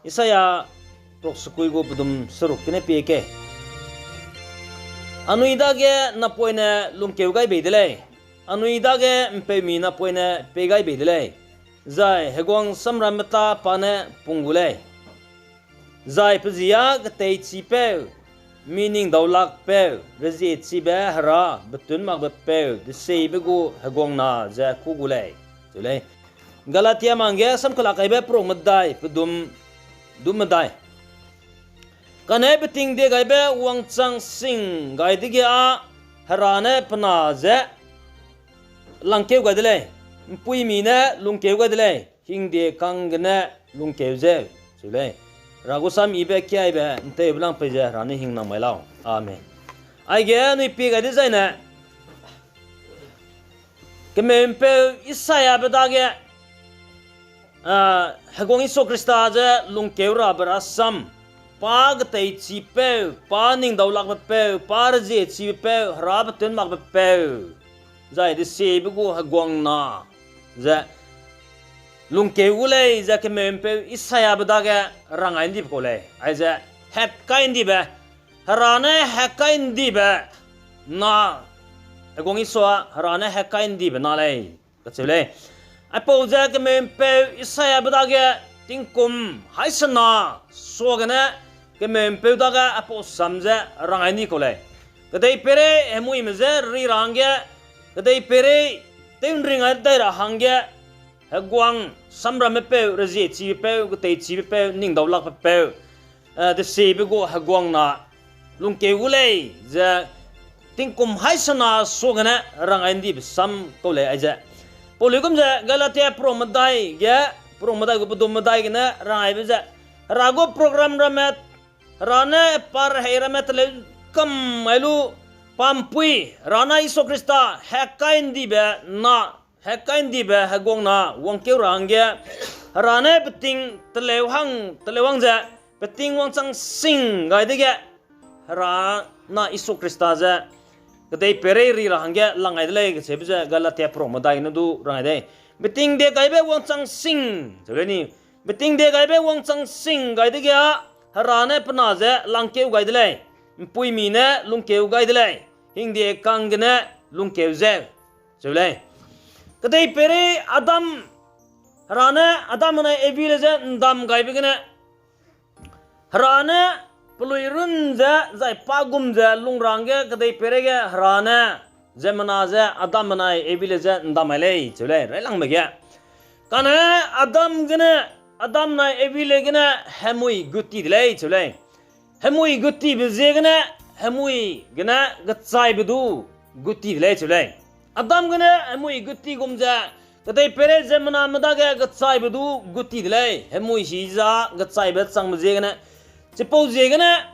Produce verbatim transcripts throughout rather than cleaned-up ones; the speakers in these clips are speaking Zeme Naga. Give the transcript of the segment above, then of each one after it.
Isaia peruk sekui gu pedum seruk gene pie kei. Anui dage napoine lungkeu gai bei de lei, anui dage ’mpeumi napoine pei gai bei de lei, zai heguang samramme ta pa ne pung gu lei. Zai pe zi â geteichipeu, mi ning daulakpeu, reziechibe Hera betunmakbepeu, deseibe gu heguang na ze kû gu lei, cheu lei. Galatia mangge samkelak kaibe peruk medai, pedum dum medai. Kane beting die gaibe wangchang sing gai dege â Hera ne pe na je langkeu gai de lei, ’mpuimi ne lungkeu gai de lei, hingde kang gene lungkeu zeu, cheu lei. Hera gu sam yibe kiaibe ’nteube lang pei ze Hera ne hingnam mai lau. Amen. Aige anui pie gai dezaine, kemeu'mpeu Isaiabe dage, a, heguang Jisu Khrista je lungkeu rabe rasam, pa geteichipeu, pa ning daulakbepeu, pa reziechibepeu, Hera betunmakbepeu, zai deseibe gu heguang na ze lungkeu gu lei ze kemeu'mpeu Isaiabe dage rang gai ’ndibe kau lei. Aize hekkai ’ndibe, Hera ne hekkai ’ndibe na, heguang Isua Hera ne hekkai ’ndibe na lei, kacheu lei. Aipau ze kemeu'mpeu Isaiabe dage tingkum haî sena suagene kemeu'mpeu dage aipau sam ze rang gai ’ndi kau lei. Kedeipeirei hemuime je ri ra hangge, kedeipeirei tew'nring gai dai ra hangge, heguang samrammepeu, reziechibepeu, geteichibepeu, ning daulakbepeu, eh, deseibe gu heguang na lungkeu gu lei ze tingkum haî sena suagene rang gai ’ndibe sam kau lei aize. Paului gum ze Galatia peruk medai ge, peruk medai gu pedum medai gene rang gaibe ze, Hera gu program ramme, Hera ne pa rehei ramme teleu kam gai lu, pa ’mpui, Hera ne Jisu Khrista hekkai ’ndibe na, hekkai ’ndibe heguang na wangkeu ra hangge, Hera ne peting teleu hang, teleu hang ze, peting wangchang sing gai dege, Hera na Jisu Khrista ze kedeipeirei ri ra hangge lang gai de lei, kacheube ze Galatia peruk medai gene du rang gai de. Peting die gaibe wangchang sing, cheu lei ni. Peting die gaibe wangchang sing gai dege â, Hera ne pe na je langkeu gai de lei, ’mpuimi ne lungkeu gai de lei, hingde kang gene lungkeu zeu, cheu lei. Kedeipeirei Adam, Hera ne Adam benai Evi le je ’ndam gaibe gene, Hera ne pelui run ze, zai pa gum ze lung ra hangge kedeipeirei ge Hera ne ziemmena je Adam benai Evi le je ’ndam mai lei, cheu lei, railangbe ge. Kane Adam gene, Adam nai Evi le gene hemui guti de lei, cheu lei. Hemui gutibe ziegene, hemui gene gechaibe du guti de lei, cheu lei. Adam gene hemui guti gum ze, kedeipeirei ziemmename dage gechaibe du guti de lei, hemui hi za gechaibe changbe ziegene. Chipau ziegene,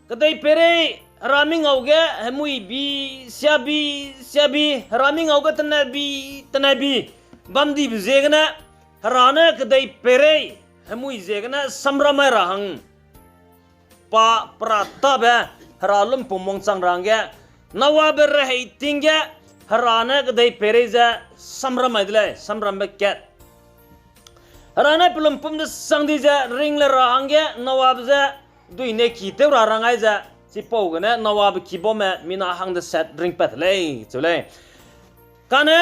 kedeipeirei Hera mingau ge hemui bi, sia bi, sia bi, Hera mingau ge tene bi, tene bi, bam dibe ziegene, Hera ne kedeipeirei hemui ziegene samram mai ra hang pa pera tabe Hera lumpum wangchang ra hangge, Noabe rehei ting ge Hera ne kedeipeirei ze samram mai de lei, samrambe kat. Hera ne pe lumpum de sang di ze ring le ra hangge Noabe je dui ne ki tew ra rang gai ze, chipau gene Noabe kibaume mina hang deset ringpat de lei, cheu lei. Kane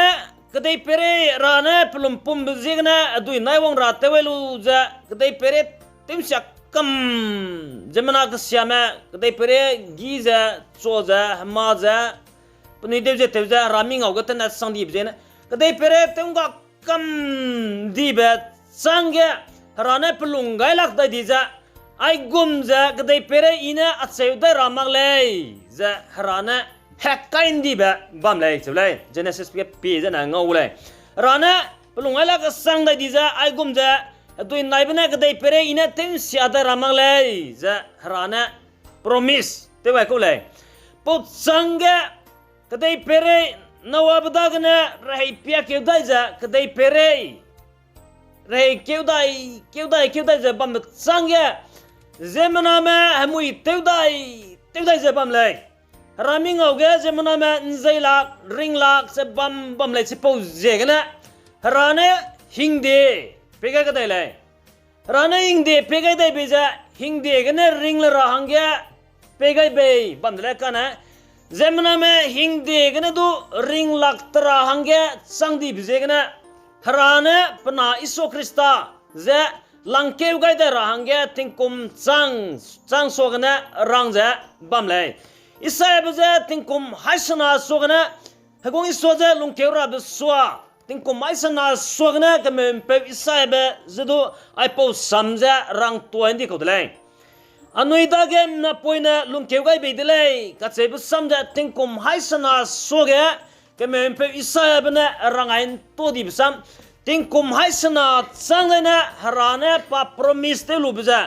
kedeipeirei Hera ne pe lumpumbe ziegene hedui nai wang ra tew gai lu ze, kedeipeirei tew'nsia kam, ziemmena kesiame, kedeipeirei gi ze, chua ze, hema ze, penui deu ze tew ze, Hera mingau ge tene sang dibe ziegene, kedeipeirei tew'ngga kam dibe chângge, Hera ne pe lung gailak dai di ze, aigum ze kedeipeirei I ne acheu dai ra mak lei, ze Hera ne hekkai ’ndibe bam lei, cheu lei. Jenesis ge pie zene ngau lei. Hera ne pe lung gailak kesang dai di ze, aigum ze, hedui naibe ne kedeipeirei I ne tew'nsia dai ra mak lei, ze Hera ne promise tew gai kau lei. Pau chângge, kedeipeirei Noabe dagene rehei piakeu dai ze, kedeipeirei rehei keu dai, keu dai, keu dai ze bambe chângge, ziemmename hemui tew dai, tew dai ze bam lei. Hera mingau ge ziemmename ’nzeilak, ringlak ze bam, bam lei chipau ziegene, Hera ne hingde pei gai kedai lei. Hera ne hingde pei gai dai bei ze, hingde gene ring le ra hangge pei gai bei bam de lei kane. Ziemmename hingde gene du ringlak te ra hangge chang dibe ziegene, Hera ne pe na Isua Khrista ze langkeu gai dai ra hangge tingkum chang, chang suagene rang ze bam lei. Isaiabe ze tingkum haî sena suagene, Heguang Isua ze lungkeu rabe sua, tingkum haî sena suagene kemeu'mpeu Isaiabe ze du aipau sam ze rang tuâ ’ndi kau de lei. Anui dage napoine lungkeu gai bei de lei kacheube sam ze tingkum haî sena suage kemeu'mpeu Isaiabe ne rang gai ’ntuâ dibe sam, tingkum haî sena chang zaine Hera ne pa promise tew lube ze,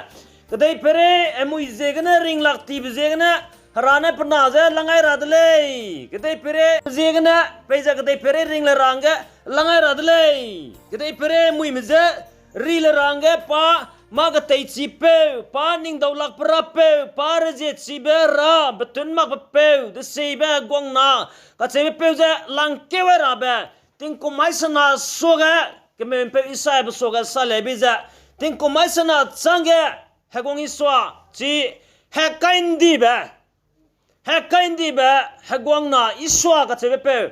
kedeipeirei hemui ziegene ringlak tibe ziegene Hera ne pe na je lang gai ra de lei. Kedeipeirei ziegene peize kedeipeirei ring le ra hangge lang gai ra de lei. Kedeipeirei hemuime je ri le ra hangge pa mâ keteichipeu, pa ningdaulakbe rapeu, pa reziechibe ra, betun makbe peu, deseibe heguang na kacheubepeu ze langkeu gai rabe, tingkum haî sena suage, kemeu'mpeu Isaiabe suage salia bei ze, tingkum haî sena changge, Heguang Isua, chi hekai'ndibe, hekai'ndibe, heguang na Isua kacheubepeu,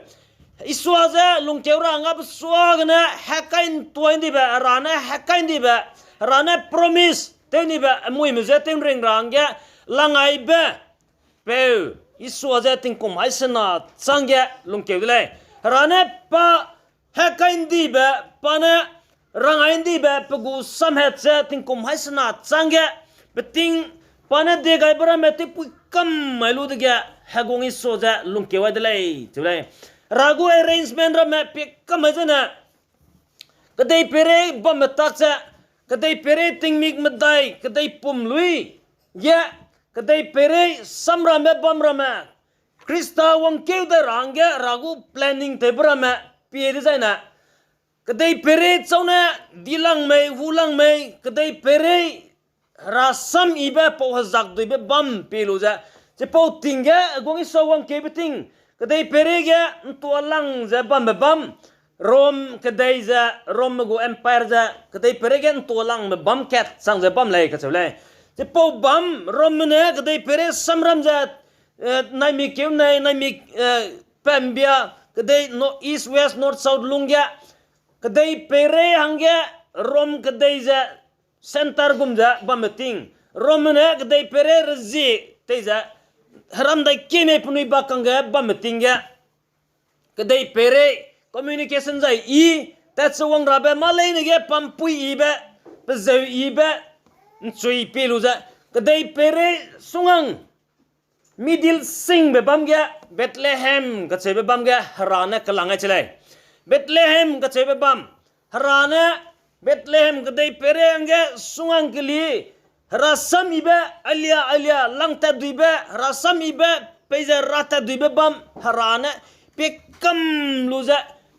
Isua ze lungkeu ra hangge pe suagene hekai'ntuâ ’ndibe, Hera ne hekai'ndibe, Hera ne promise tew ’ndibe, hemuime je tew ring ra hangge lang gaibe peu, Isua ze tingkum haî sena changge lungkeu de lei. Hera ne pa hekai'ndibe, pa ne rang gai ’ndibe pe gu samhat ze tingkum haî sena changge, beting pa ne diegaibe ramme tewpui kam mai lu dege, Heguang Isua ze lungkeu gai de lei, cheu lei. Hera gu arrangement ramme pie kam mai zene, kedeipeirei bamme tak ze, kedeipeirei tingmik medai, kedeipum lui ge, kedeipeirei samrambe bam ramme, Khrista wangkeu dai ra hangge Hera gu planning tewbe ramme pie dezaine, kedeipeirei chau ne dilangmei, hulangmei, kedeipeirei Hera sam yibe pau hezakduibe bam pie lu ze, chipau ting ge Heguang Isua wangkeube ting, kedeipeirei ge ’ntualang ze bambe bam, Rom kedei ze, Romme gu empire ze, kedeipeirei ge ’ntualangbe bam kat chang ze bam lei kacheu lei. Chipau bam, Romme ne kedeipeirei samram ze, eh, naimik keu nei, naimik, eh, pembia, kedei no-, east, west, north, south lungge, kedeipeirei hangge Rom kedei ze centre gum ze bambe ting, Romme ne kedeipeirei rezie tei ze, heram dai kemei penui ba kangge bambe ting ge, kedeipeirei communication zai yi, tatse wang rabe mâ leine ge pampui yibe, pezeu yibe, ’nchui pie lu ze, kedeipeirei sungang, middle singbe bam ge, Bethlehem kacheube bam ge Hera ne kelang gai che lei. Bethlehem kacheube bam, Hera ne Bethlehem kedeipeirei hangge sungang keli, Hera sam yibe, alia alia lang tatduibe, Hera sam yibe, peize ra tatduibe bam, Hera ne pie kam lu ze,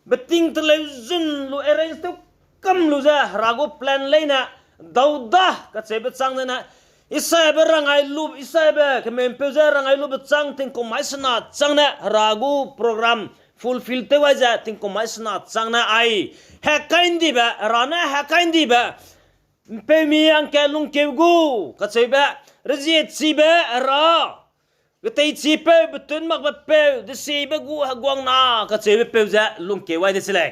beting teleu zun lu arrange tew kam lu ze, Hera gu plan leine, Dauda kacheube chang zene, Isaiabe rang gai lu, Isaiabe kemeu'mpeu ze rang gai lube chang tingkum haî sena chang ne Hera gu program fulfill tew gai ze tingkum haî sena chang ne ai, hekai'ndibe, Hera ne hekai'ndibe, ’mpeumi hangkat lungkeu gu kacheube, reziechibe Hera, keteichipeu, betun makbe peu, deseibe gu heguang na kacheubepeu ze lungkeu gai de se lei.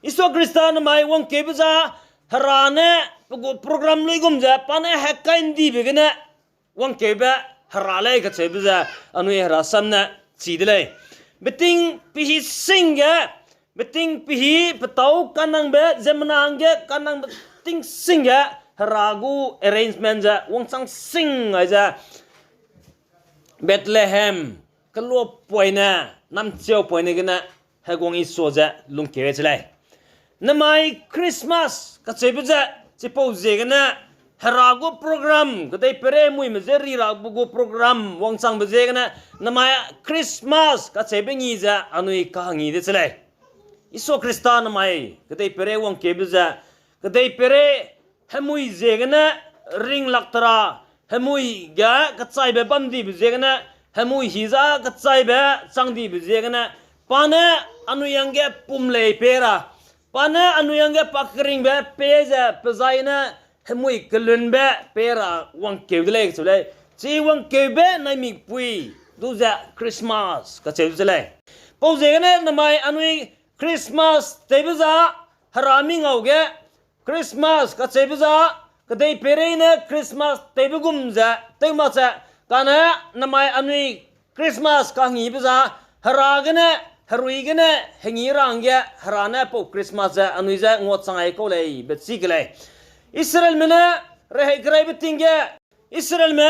Isua Khrista nemai wangkeube za, Hera ne pe gu program luigum ze pa ne hekai'ndibe gene wangkeube Hera lei kacheube ze anui Hera sam ne chi de lei. Beting pehî sing ge, beting pehî petâu kanangbe, ziemmena hangge kanangbe ting sing ge, Hera gu arrangement ze wangchang sing gai ze, Bethlehem, keloa poine, namchiau poine gene, heguang Isua ze lungkeu gai che lei. Nemai Christmas kacheube ze, chipau ziegene, Hera gu program, kedeipeirei hemuime je ri ra gu program wangchangbe ziegene, nemai Christmas kacheube ngi ze anui kahangî de che lei. Isua Khrista nemai kedeipeirei wangkeube ze, kedeipeirei hemui ziegene ringlak te ra, hemui ge kechaibe bamdibe ziegene, hemui hi za kechaibe changdibe ziegene, pa ne anui hangge pum lei pei ra, pa ne anui hangge pa keringbe pei ze pe zaine hemui kelunbe pei ra wangkeu de lei kacheu lei. Chi wangkeube naimikpui du ze Christmas kacheu de lei. Pau ziegene namai anui Christmas tewbe za, Hera mingau ge Christmas kacheube za, kedei peireine Christmas tewbe gum ze tew mak ze, kane namai anui Christmas kahengibe za, Hera gene, herui gene hengi ra hangge Hera ne pau Christmas ze anui je nguachang ai kau lei be chî ke lei. Israelme ne rehei keraibe ting ge, Israelme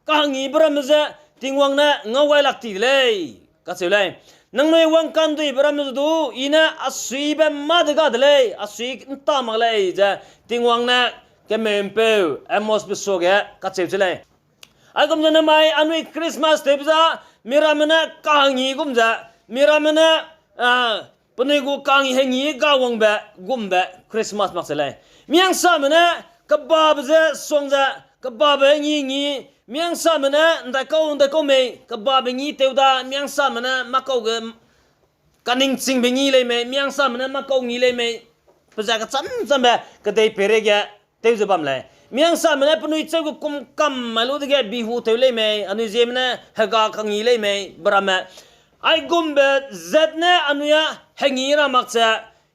kahengibe ramme ze Tingwang ne ngau gai lak ti de lei, kacheu lei. Nangnui wangkanduibe ramme ze du I ne a suibe mâ de ga de lei, a sui ’nta mak lei, ze Tingwang ne kemeu'mpeu Amosbe suage kacheu che lei. Aigum ze namai anui Christmas tewbe za, miramme ne kahengi gum ze, miramme ne, a, penui gu kahengi, hengi ga wangbe gumbe Christmas mak che lei. Mihangsame ne kebabe je suang ze, kebabe ngi ngi, mihangsame ne ’ndaikau, ’ndaikau mei, kebabe ngi tew da, mihangsame ne mâkau ge kaningchingbe ngi lei mei, mihangsame ne mâkau ngi lei mei, pe ze kecham chambe kedei peireige tew ze bam lei. Mihangsame ne penui cheu ge kum kam mai lu dege bihu tew lei mei, anui ziemme ne hega kangi lei mei, be ramme. Aigumbe zat ne anui â hengi ra mak ze,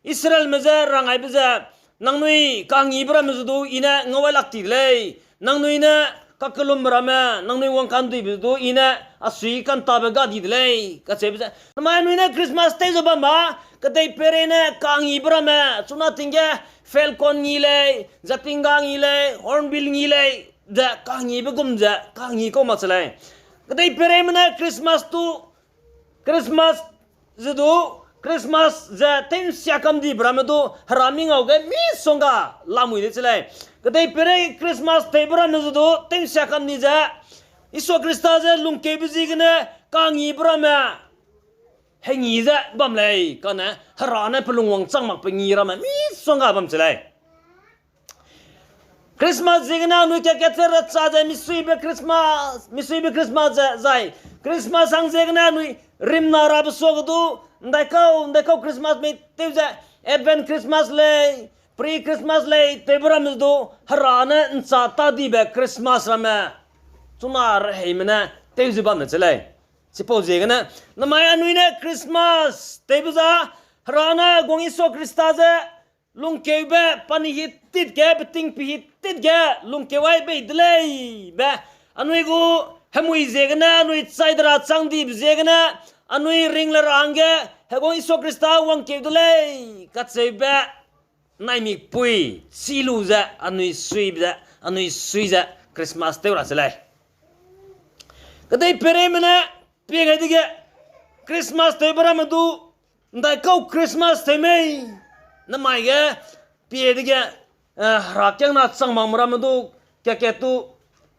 Israelme je rang aibe ze, nangnui kahengibe ramme ze du I ne ngau gai lak ti de lei. Nangnui ne kakellumbe ramme, nangnui wangkanduibe ze du I ne a sui ka'ntabe ga di de lei, kacheube ze. Namai anui ne Christmas tew ze bam ba, kedei peireine kahengibe ramme, chuna ting ge Falcon ngi lei, Jatinga ngi lei, Hornbill ngi lei, ze kahengibe gum ze kahengi kau mak che lei. Kedei peireime ne Christmas du, Christmas ze du, Christmas ze tew'nsia kamdibe ramme du, Hera mingau ge misongga lamui de che lei. Kedei peirei Christmas tewbe ramme ze du, tew'nsia kamdi ze, Isua Khrista ze lungkeube ziegene kahengibe ramme hengi ze bam lei, kane Hera ne pe lungwang chang mak pe ngi ramme misongga bam che lei. Christmas ziegene anui kakat ze racha ze misuibe Christmas, misuibe Christmas ze zai. Christmas hang ziegene anui rimna rabe suage du, ’ndaikau, ’ndaikau Christmas mei tew ze, Advent Christmas lei, Pre-Christmas lei, tewbe ramme ze du, Hera ne ’nchâ tâ dibe Christmas ramme, chuna reheime ne tew ze bamme che lei. Chipau ziegene, namai anui ne Christmas tewbe za, Hera ne guang Isua Khrista ze, lungkeube pani hitit ge, beting pi hitit ge, lungkeu ai bei de lei be, anui gu hemui ziegene, anui chai de ra chang dibe ziegene, anui ring le ra hangge, heguang Isua Khrista wangkeu de lei, kacheube, naimikpui, chi lu ze, anui sui ze, anui sui ze, Christmas tew ra se lei. Kedei peireime ne, pie gai dege, Christmas tewbe ramme du, ’ndaikau Christmas tew mei, namai ge, pie dege, eh, herakiangna chang makme ramme du, kakat du,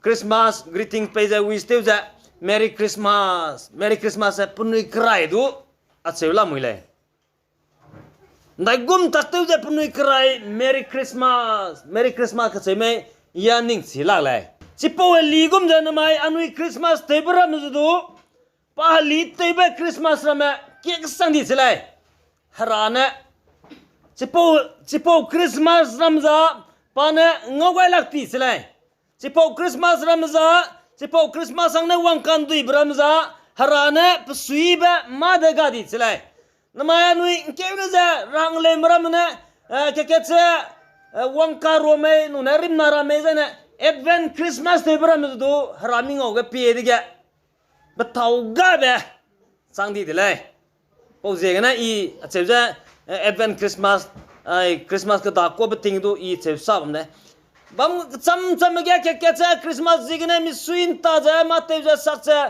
Christmas greeting pei ze wish tew ze, Merry Christmas, Merry Christmas ze penui kerai du, acheu lamui lei. ’Ndaigum tak tew ze penui kerai Merry Christmas, Merry Christmas kacheu mei, ya ning chi lak lei. Chipau heli gum ze namai anui Christmas tewbe ramme ze du, pa heli tewbe Christmas ramme, kie kesang di che lei. Hera ne, chipau, chipau Christmas ram za, pa ne ngau gai lak ti che lei. Chipau Christmas ram za, chipau Christmas hang ne wangkanduibe ram za, Hera ne pesuibe mâ de ga di che lei. Namai anui ’ngkeu ne ze, rang leume ramme ne, eh, kakat ze, eh, wangka rua mei, nune rimna ra mei zene, Advent Christmas tewbe ramme ze du, Hera mingau ge pie dege, petau gabe, chang di de lei. Pau ziegene I acheu ze, eh, Advent Christmas, ai, Christmas keda kuabe ting du I cheu sa bam de. Bam cham cham ge kakat ze Christmas ziegene misui ’nta ze, mâ tew ze sak ze,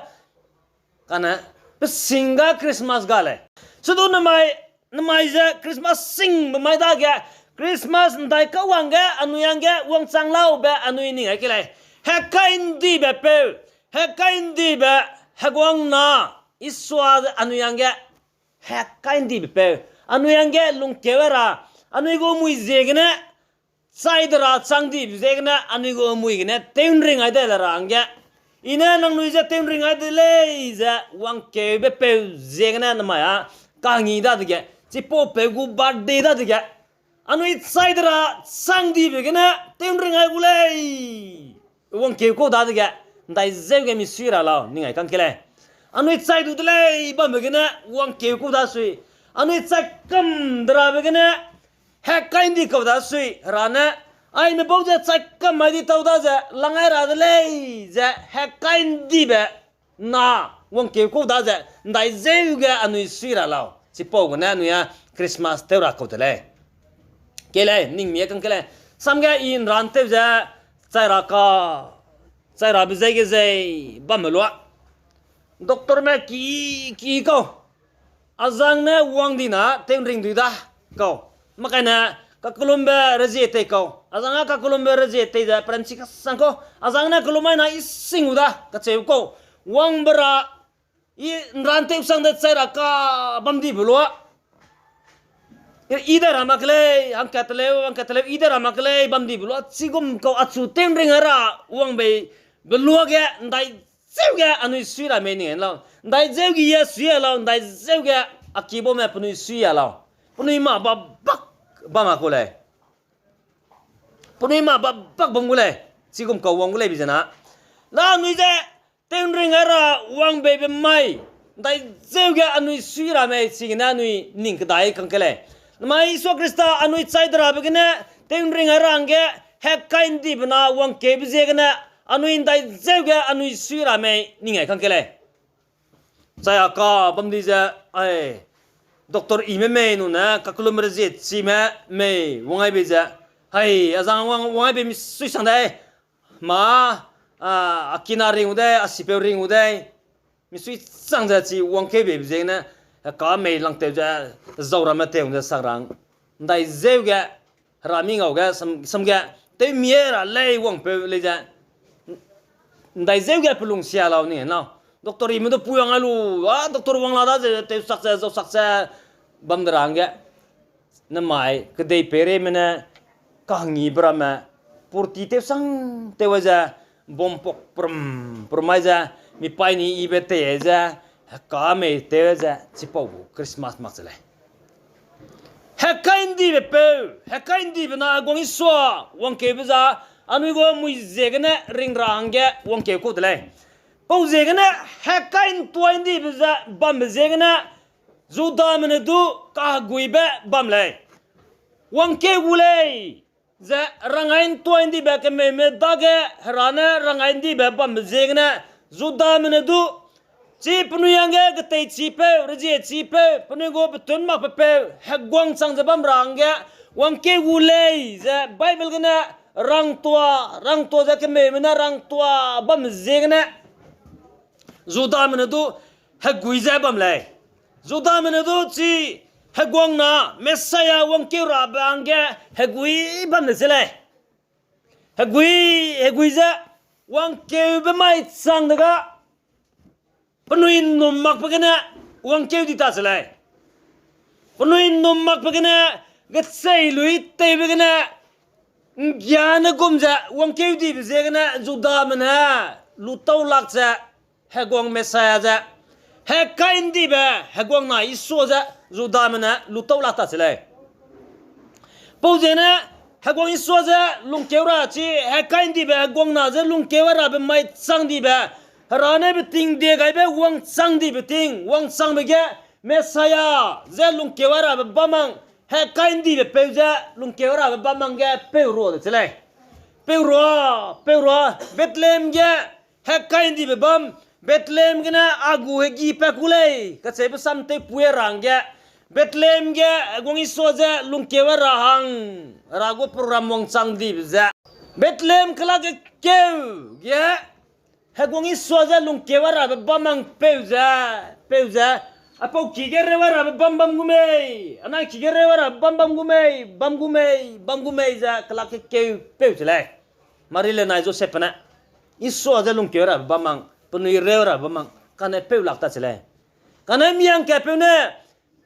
kane, pe sing ga Christmas ga lei. Sedu namai, namai ze Christmas singbe mai dage, Christmas ’ndaikau wangge, anui hangge, wangchang laube, anui ning ai ke lei. Hekai'ndibe peu, hekai'ndibe, heguang na, Isua ze anui hangge, hekai'ndibe peu, anui hangge lungkeu ra, anui gu mui ziegene, chai de ra chang dibe ziegene, anui gu mui gene, tew ’nring ai de le ra hangge. I ne nangnui ze tew ’nring ai de lei ze, wangkeube peu ziegene namai â, kahengi dadege, chipaupeu gu birthday dadege. Anui chai de ra chang dibe gene, tew ’nring ai gu lei. Wangkeu kau dadege, ’ndaizeu ge misui ra lau, ning ai kang ke lei. Anui chai du de lei bambe gene, wangkeu kau dasui. Anui chai kam de rabe gene, hekkai ’ndi kau dasui, Hera ne, aime bau ze chai kam mai di tau da ze, lang ai ra de lei, ze hekkai ’ndibe na, wangkeu kau da ze, ’ndaizeu ge anui sui ra lau. Chipau gene anui a Christmas tew ra kau de lei. Ke lei, ning mie kang ke lei. Samge i ’nran tew ze, chai ra ka, chai rabe zei ge zei, bamme lua. Doctorme ki, ki kau. Azang ne wang di na tew ’nring dui da kau. Makaine kakellumbe rezie tei kau. Azang a kakellumbe rezie tei ze peranchi kasang kau. Azang ne kellum mai na i sing gu da kacheu kau. Wangbe ra i ’nran tew sang de chai ra ka bam dibe lua. I, i de ra mak lei, hangkat teleu, hangkat teleu, i de ra mak lei, bam dibe lua, chigum kau achu tew ’nring ra, wang bei, be lua ge, ’ndaizeu ge anui sui ra mei ning lau. ’Ndaizeu ge ye sui a lau, ’ndaizeu ge a kibaume penui sui a lau. Penui ma babak bam a ku lei. Penui ma babak bam gu lei. Chigum kau wang gu lei bi zena. La anui ze, tew ’nring ra wang beibe mai, ’ndaizeu ge anui sui ra mei chigene anui ning kedai kang ke lei. Namai Jisu Khrista anui chai de rabe gene, tew ’nring ra hangge, hekkai ’ndibe na wangkeube ziegene, anui ’ndaizeu ge anui sui ra mei ning ai kang ke lei. Chai a ka bam di ze, ai, doctor ime mei nune, kakellum rezie chime mei, wang ai bei ze, hai, azang wang, wang ai bei misui sang dai. Ma, a, a kina ring u dei, a sipeu ring u dei. Misui chang ze chi wangkeu beibe ziegene, ka mei langtew ze, zau ramme tew ze sak rang. ’Ndaizeu ge, Hera mi ngau ge, sam, sam ge, tew mie ra lei wangpeu lei ze. ’Ndaizeu ge pelung sia lau ni nau. Doctor ime du pui wang ai lu, a, doctor wang la da ze, tew sak ze, zau sak ze, bam de ra hangge. Namai, kedei peireime ne, kahangibe ramme, purti tew sang tew ai ze, bom pok prum, prum ai ze, mi paî ni ibe tei ai ze, heka mei tew ai ze, chipau gu Christmas mak che lei. Hekkai ’ndibe peu, hekkai ’ndibe na heguang Isua, wangkeube za, anui gu mui ziegene ring ra hangge wangkeu kau de lei. Pau ziegene hekkai ’ntuai ’ndibe ze bambe ziegene, Judame ne du kaheguibe bam lei. Wangkeu gu lei, ze rangai ’ntuai ’ndibe kemeume dage Hera ne rangai ’ndibe bambe ziegene, Judame ne du, chi penui hangge keteichipeu, reziechipeu, penui gu petun makpepeu, heguang chang ze bam ra hangge, wangkeu gu lei, ze Bible gene rangtua, rangtua ze kemeume ne rangtua bambe ziegene, Judame ne du hegui ze bam lei. Judame ne du chi heguang na Messiah wangkeu rabe hangge hegui bam de se lei. Hegui, hegui ze wangkeube mai chang de ga, penui ’nnum makbe gene wangkeu di ta se lei. Penui ’nnum makbe gene gecheiluî teibe gene ’nggiane gum ze wangkeu dibe ziegene Judame ne lutau lak ze heguang Messiah ze, hekkai ’ndibe heguang na Isua ze Judame ne lutau lak ta se lei. Pau ziegene heguang Isua ze lungkeu ra chi, hekkai ’ndibe heguang na ze lungkeu ai rabe mai chang dibe, Hera ne beting die gaibe wangchang dibe ting, wangchangbe ge Messiah ze lungkeu ai rabe bam mang, hekkai ’ndibe peu ze lungkeu ai rabe bam mang ge peu rua de che lei. Peu rua, peu rua, Bethlehem ge hekkai ’ndibe bam, Bethlehem gene a gu hegi pa ku lei, kacheube sam tewpui ra hangge, Bethlehem ge heguang Isua ze lungkeu ai ra hang, Hera gu program wangchang dibe ze. Bethlehem kelak kekeu ge, heguang Isua ze lungkeu ai rabe bam mang peu ze, peu ze, apau ki ge reu ai rabe bam bam gu mei, anai ki ge reu ai rabe bam bam gu mei, bam gu mei, bam gu mei ze kelak kekeu peu che lei. Mari le nai Josepbe ne, Isua ze lungkeu ai rabe bam mang, penui reu ai rabe bam mang, kane peu lak ta che lei. Kane miang kapeu ne,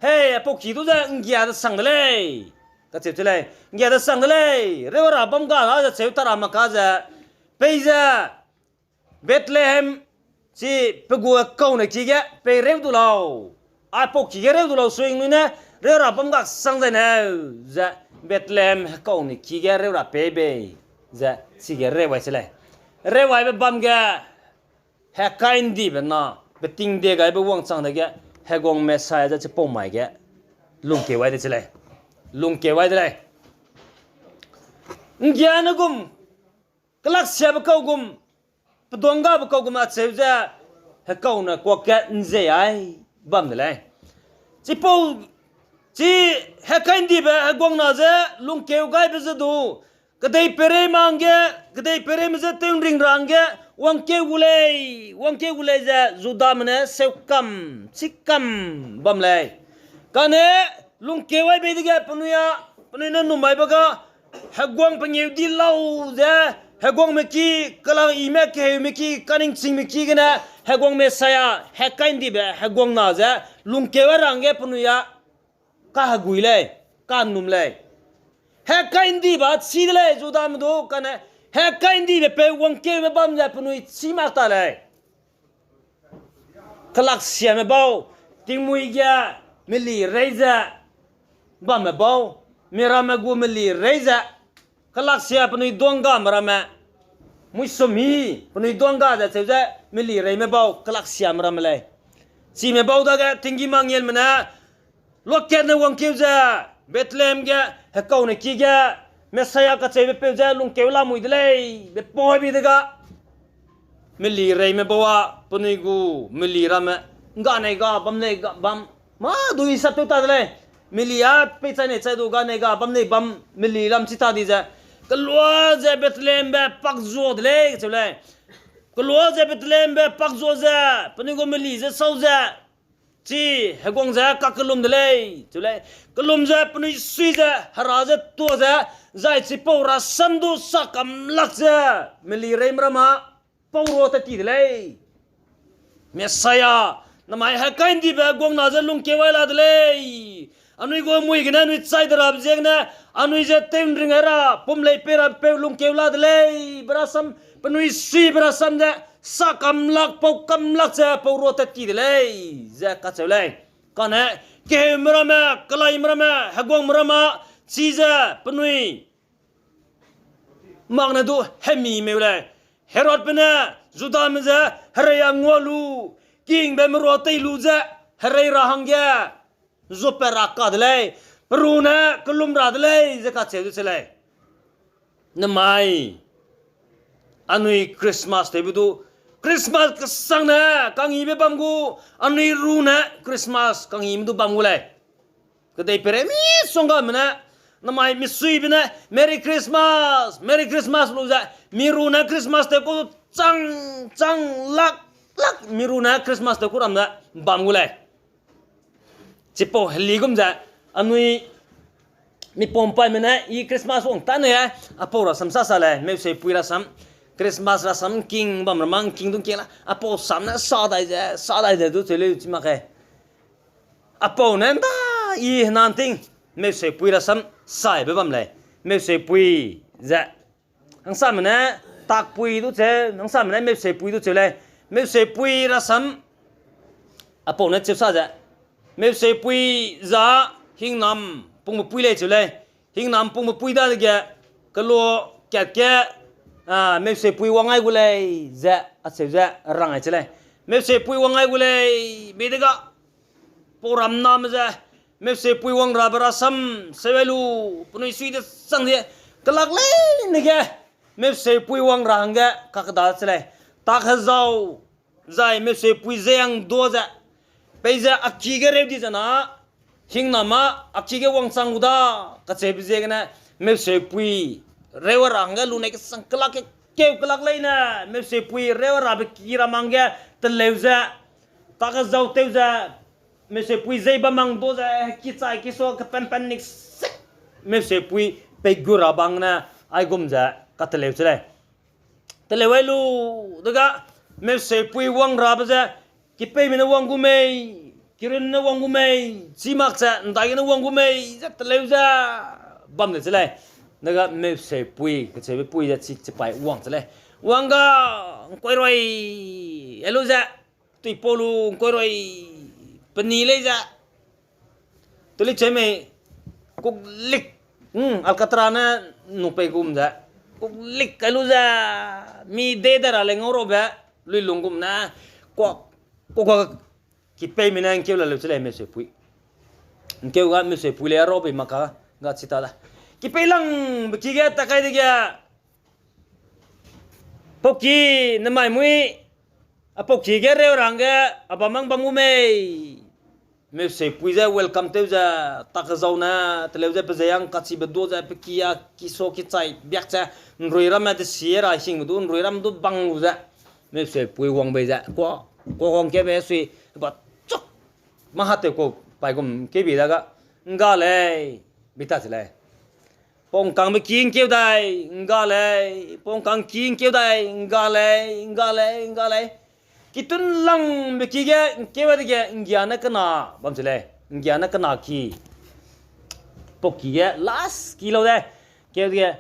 hei, apau ki du ze ’nggia desang de lei, kacheu che lei, ’nggia desang de lei, reu ai ra bam ga da ze cheu ta ra mak ka ze, peize, Bethlehem, chi pe gu kaune ki ge pei reu du lau. Aipau ki ge reu du lau suingnui ne, reu ra bam ga sang zai neu, ze, Bethlehem hekaune ki ge reu ra pei bei, ze chige reu ai se lei. Reu aibe bam ge, hekai ndibe na, beting die gaibe wangchang dege, heguang Messiah ze chipau mai ge, lungkeu ai de se lei. Lungkeu ai de lei. Nggiane gum, kelaksiabe kau gum, peduanggabe kau gum acheu ze, hekaune kuak ge nzei ai bam de lei. Chipau, chi hekai ndibe heguang na ze lungkeu gaibe ze du, kedei peireime hangge, kedei peireime je tew nring ra hangge, wangkeu gu lei, wangkeu gu lei ze Judame ne seu kam, chi kam bam lei. Kane lungkeu ai bei dege penui a, penui ne num aibe ga, heguang pengeu di lau ze, heguangme ki, kela ime keheume ki, kaningchingme ki gene, heguang Messiah, hekai ndibe heguang na ze, lungkeu ai ra hangge penui a, kahegui lei, kanum lei. Hekai ndibe chî de lei, Judame du, kane, hekai ndibe peu wangkeube bam ze penui chî mak ta lei. Kelaksiame bau, tingmui ge meli rei ze bamme bau, miramme gu meli rei ze, kelaksia penui duanggame ramme, muisum hi penui duangga ze cheu ze meli reime bau kelaksiame ramme lei. Chime bau dage tinggîm angelme ne luakatne wangkeu ze, Bethlehem ge hekaune ki ge Messiah kacheube peu ze lungkeu lamui de lei be pau bi dega, meli reime bau a penui gu meli ramme ganei ga bam nei ga bam, mâ dui sap tew ta de lei. Meli a peichai nei chai du ganei ga bam nei bam meli lam chi ta di ze, kelua ze Bethlehem be pak zua de lei kacheu lei. Kelua ze Bethlehem be pak zua ze, penui gu meli ze sau ze, chi heguang ze kakellum de lei cheu lei. Kellum ze penui sui ze hera ze tua ze, zai chipau rasam du sa kam lak ze, meli reime ramme pau rua tat ti de lei. Messiah, namai hekai ndibe heguang na ze lungkeu ai la de lei. Anui gu mui gene anui chai de rabe ziegene, anui ze tew nring ai ra, pum lei pei ra peu lungkeu la de lei be rasam, penui sui be rasam ze, sa kam lak, pau kam lak ze pau rua tat ti de lei, ze kacheu lei. Kane, keheume ramme, kelaime ramme, heguangme ramme, chize penui mak ne du hemi meu lei. Herodbe ne Judame ze herei a ngua lu, kingbe merua tei lu ze, herei ra hangge zuapat ra ka de lei, peru ne kellum ra de lei ze kacheu du se lei. Namai, anui Christmas tewbe du, Christmas kesang ne kangyibe bam gu, anui ru ne Christmas kangyime du bam gu lei. Kedei peirei misonggame ne, namai misuibe ne Merry Christmas, Merry Christmas lu ze, mi ru ne Christmas tew ku chang, chang, lak, lak, mi ru ne Christmas tew ku ram ze bam gu lei. Chipau heli gum ze, anui mipum paime ne i Christmas wang tane, apau rasam sa sa lei, meuseipui rasam, Christmas rasam king bam ra ma king du king la, apau sam ne sa dai ze, sa dai ze du cheu leu chi mak ke. Apau ne nda i henan ting, meuseipui rasam saibe bam lei, meuseipui ze. Hangsame ne takpui du cheu, hangsame ne meuseipui du cheu lei, meuseipui rasam, apau ne cheu sa ze. Meuseipui za hingnam pungbe pui lei cheu lei, hingnam pungbe pui dadege, kelo kat ge, a, meuseipui wang ai gu lei, ze, acheu ze, rang ai che lei. Meuseipui wang ai gu lei, bei dega, pau ram name ze, meuseipui wang rabe rasam, seu ai lu, penui sui de chang de, kelak leine ge, meuseipui wang ra hangge, kakda che lei. Tak hezau, zai meuseipui ze hang du ze, peize a ki ge reu di ze na, hingnam a, a ki ge wangchang gu da, kacheube ziegene, meuseipui, reu ra hangge lunei kesang kelak ke, keu kelak leine, meuseipui, reu rabe ki ra mang ge, teleu ze, tak hezau tew ze, meuseipui zei bam mang du ze, ki chai ki sua kepen pen nik sek, meuseipui, pei gu ra bang ne, aigum ze, kateleu che lei. Teleu ai lu, dega, meuseipui wang rabe ze, kipeime ne wang gu mei, kirun ne wang gu mei, chi mak ze, ndaigene wang gu mei, ze teleu ze, bam de che lei. Dega meuseipui, kacheube pui ze chi chipai wang che lei. Wang ga, ngkuiroi, elu ze, tuipau lu, ngkuiroi, peni lei ze. Teli chemei, kuklik, Alcatraz ne nung pei gum ze, kuklik kai lu ze, mi de de ra le ngau rabe, luilung gum ne, kua, kua, kua, kipeime ne ngkeu la leu che lei Meuseipui. Ngkeu ga Meuseipui le a rabe mak ka, ga chi ta da. Kipei langbe ki ge ta kai dege, pauki, nemai mui, a pauki ge reu ra hangge, a bam mang bam gu mei. Meuseipui ze welcome tew ze, tak zau ne, teleu ze pe ze yang kachibe du ze, pe ki a, ki sa ki chai, biak ze, nrui ramme de sie ra hingbe du, nrui ramme du bang lu ze. Meuseipui wang bei ze, kua, kua wang ke be sui, ba chuk, mâ hatew kau paigum keu bi da ga, ngga lei, bi ta che lei. Pau ngkangbe ki ngkeu dai, ngga lei, pau ngkang ki ngkeu dai, ngga lei, ngga lei, ngga lei. Kitun langbe ki ge ngkeu dege nggia ne kena bam che lei, nggia ne kena ki. Pauki ge last ki lau de, keu dege,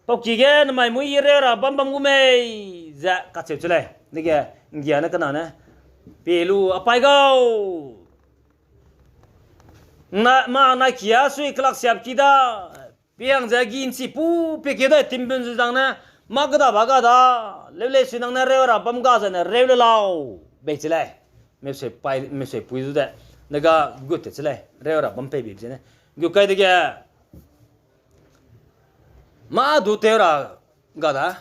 pauki ge nemai mui i reu ra bam bam gu mei, ze kacheu che lei. Dege, nggia ne kena ne, pie lu a pai gau. Na, mâ na ki a sui kelak siap ki da, piang ze gi nchi pu pie keu dai timbun zu zang ne, mâ keda ba ga da, leu lei sui nang ne reu ra bam ga ze ne reu le lau, bei che lei. Meuseipui zu de, ne ga gut te che lei, reu ra bam pei bi ze ne. Gu kai dege, mâ du tew ra ga da,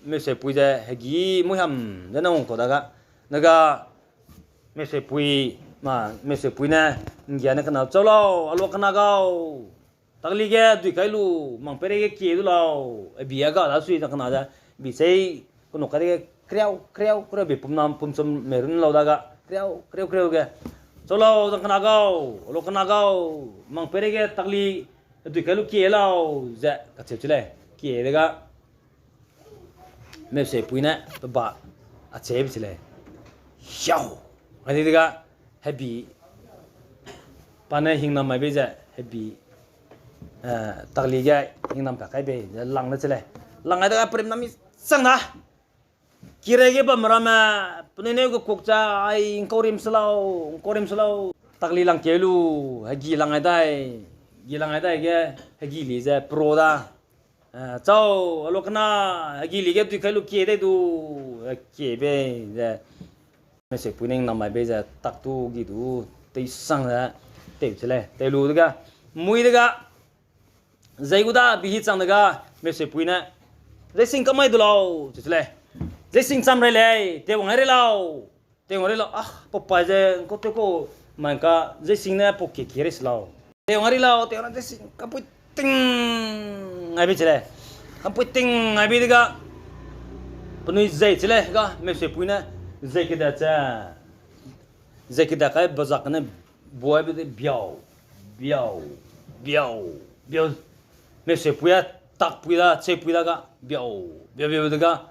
Meuseipui ze hegi muiham ze ne wang kau da ga, ne ga Meuseipui, mâ, Meuseipui ne, nggia ne kena chau lau, a lua kena gau. Takli ge dui kai lu, mang peirei ge kie du lau, a bi a ga da sui ze kena ze, bi sei, kenu kai dege, kriau, kriau, kriau, bi pum nam, pum chum me run lau da ga, kriau, kriau, kriau ge. Chau lau, zang kena gau, a lua kena gau, mang peirei ge takli, dui kai lu kie lau, ze kacheu che lei, kie de ga. Meuseipui ne pe ba a chebe che lei. Hiau! Ai di de ga, hebi, pa ne hingnam mai bei ze, hebi, takli ge hingnam pa kai bei ze lang de che lei. Lang ai de ga perim na mi chang da. Kirei ge bam ramme, penui neu ge kuk cha, ai, ngkaurim se lau, ngkaurim se lau. Takli lang keu lu, hegi lang ai dai, gi lang ai dai ge, hegi li ze pro da. Chau, a lua kena, hegi li ge dui kai lu kie dai du, kie bei ze. Meuseipui ne hingnam mai bei ze, tak tu gi du, teisang ze, tew che lei, tew lu de ga, mui de ga. Zei gu da bi hi chang de ga, Meuseipui ne, Zeising kamai du lau, che che lei. Zeising cham rei lei, tewwang rei lau. Tewwang rei lau, ah, pau pai ze, ngkau tew kau, mai ka, Zeising ne pau kie kie rei se lau. Tewwang rei lau, tewwang Zeising, kampui ting, ai bei che lei. Kampui ting, ai bei de ga, penui zei che lei, ga, Meuseipui ne, zei keda che. Zei keda kai bazak ne, buaibe de biau, biau, biau, biau. Meuseipui a takpui da, cheupui da ga, biau, biau, biau de ga.